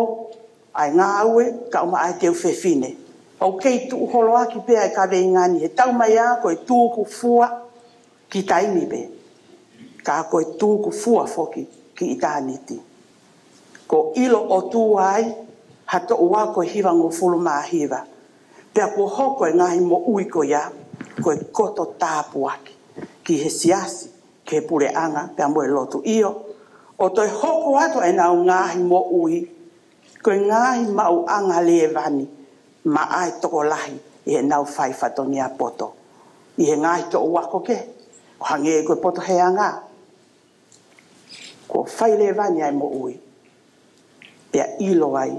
ʻa e ngāue, kae ʻumaʻā e teu fefine. ʻOku kei tuʻu holoaki pē ʻa e kaveinga ni, he taumaiā ko e tūkufua ki taimi pē, ka ko e tūkufua foki ki ʻitāniti. Kuo ʻilo ʻOtua ai ha toʻu ako ʻe hivangofulu mā hiva. Pea kuo hoko e ngaahi moʻui ko ia ko e koto tāpuaki ki he siasi, ki he puleʻanga, pea mo e lotu, ʻio, ʻo toe hoko atu ʻenau ngaahi moʻui ko e ngaahi maʻuʻanga lēvani maʻa e tokolahi ʻi heʻenau fai fatongia poto ʻi he ngaahi toʻu ako kehe, ʻo hangē ko e poto heanga. Kuo fai lēvani ʻa e moʻui, pea ʻilo ai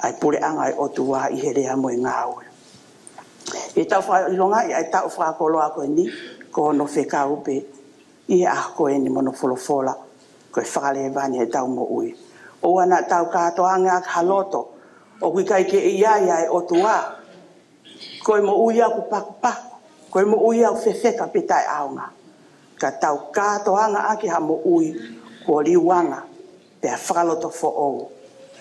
ʻa e puleʻanga ʻo e ʻOtua ʻi he lea mo e ngāue. ʻI heʻetau fakaʻilongaʻi ʻa e taʻu fakakoloa ko eni, ko hono fekau pē ʻi he ʻaho ko eni mo hono folofola, ko e fakalēvani ʻetau moʻui. ʻOua naʻa tau kātoanga ʻaki ha loto ʻoku ʻikai ke ʻi ai ʻa e ʻOtua. Ko e moʻui ʻoku pakupaku, ko e moʻui ʻoku fefeka pe taʻeʻaonga. Ka tau kātoanga ʻaki ha moʻui kuo liuanga, pea fakaloto foʻou,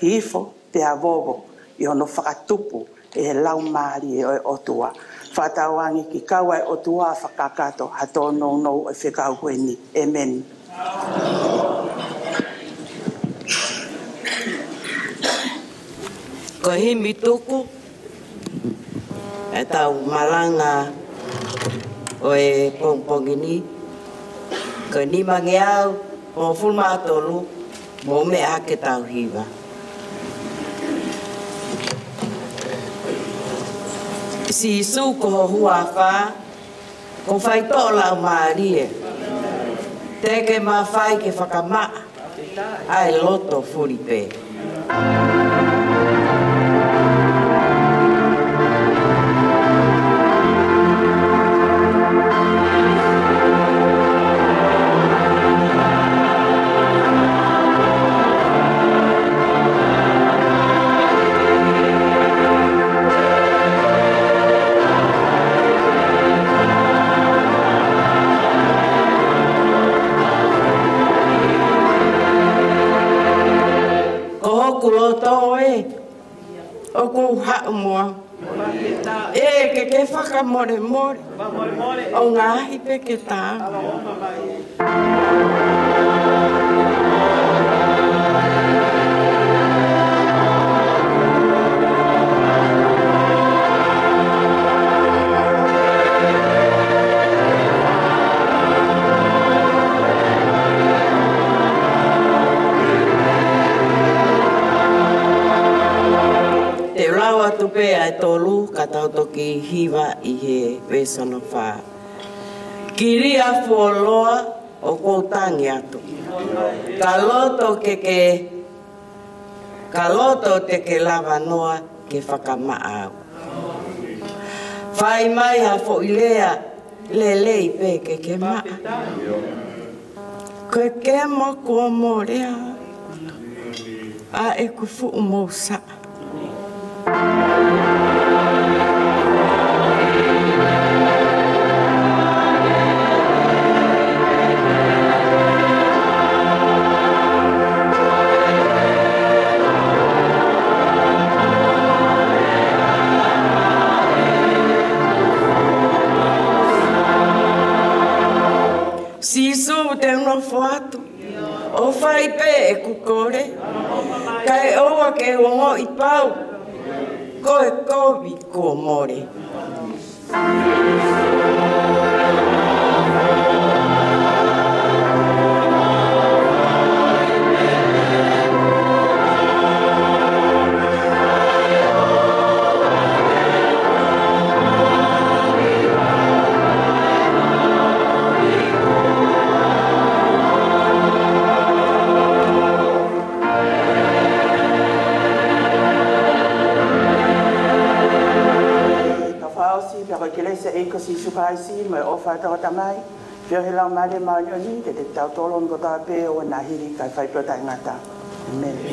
hifo pea vovo ʻi hono fakatupu ʻe he Laumālie ʻo e ʻOtua. Fakatauange ke kau ʻa e ʻOtua ʻo fakakakato ha tōnounou ʻo e fekau ko eni. ʻĒmeni. Ko e himi tuku ʻetau malanga ʻo e pongipongi ni, ko e nimangeau hongofulu mā tolu, mou meʻa hake tau hiva. Sīsū ko ho huafa, ko ho faitoʻo laumālie. Te ke mafai ke fakamaʻa, ʻa e loto fulipē. Ko hoku loto ē, ʻoku ou haʻu mo au. ʻEiki, ke ke fakamolemole ʻo ngaahi pē ke taau. Te u lau atu pē ʻa e tolu ka tau toki hiva ʻi he veesi hono fā. Kilia fuoloa ʻoku ou tangi atu. Ka loto ke ke, ka loto te ke lava noa ke fakamaʻa au. Fai mai ha foʻi lea lelei pē ke ke maʻa. Ko e kemo kuo mole ʻa ʻeku fuʻu mousaʻa. Sīsū, te u nofo atu ʻo fai pē ʻeku kole, kae ʻoua ke u ongoʻi pau, ko e kovi kuo mole. Ka fakaʻosi, pea ko e kelesi ʻa e ʻEiki ko Sīsū Kalaisi, mo e ʻofa ʻa e ʻOtua ko e Tamai, feohi ʻa e Laumālie Māʻoniʻoni, ke ʻiate kitautolu kotoa pē ʻo ʻoua naʻa hili kae fai pē ʻo taʻengata. ʻĒmeni.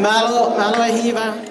Mālō, mālō e hiva.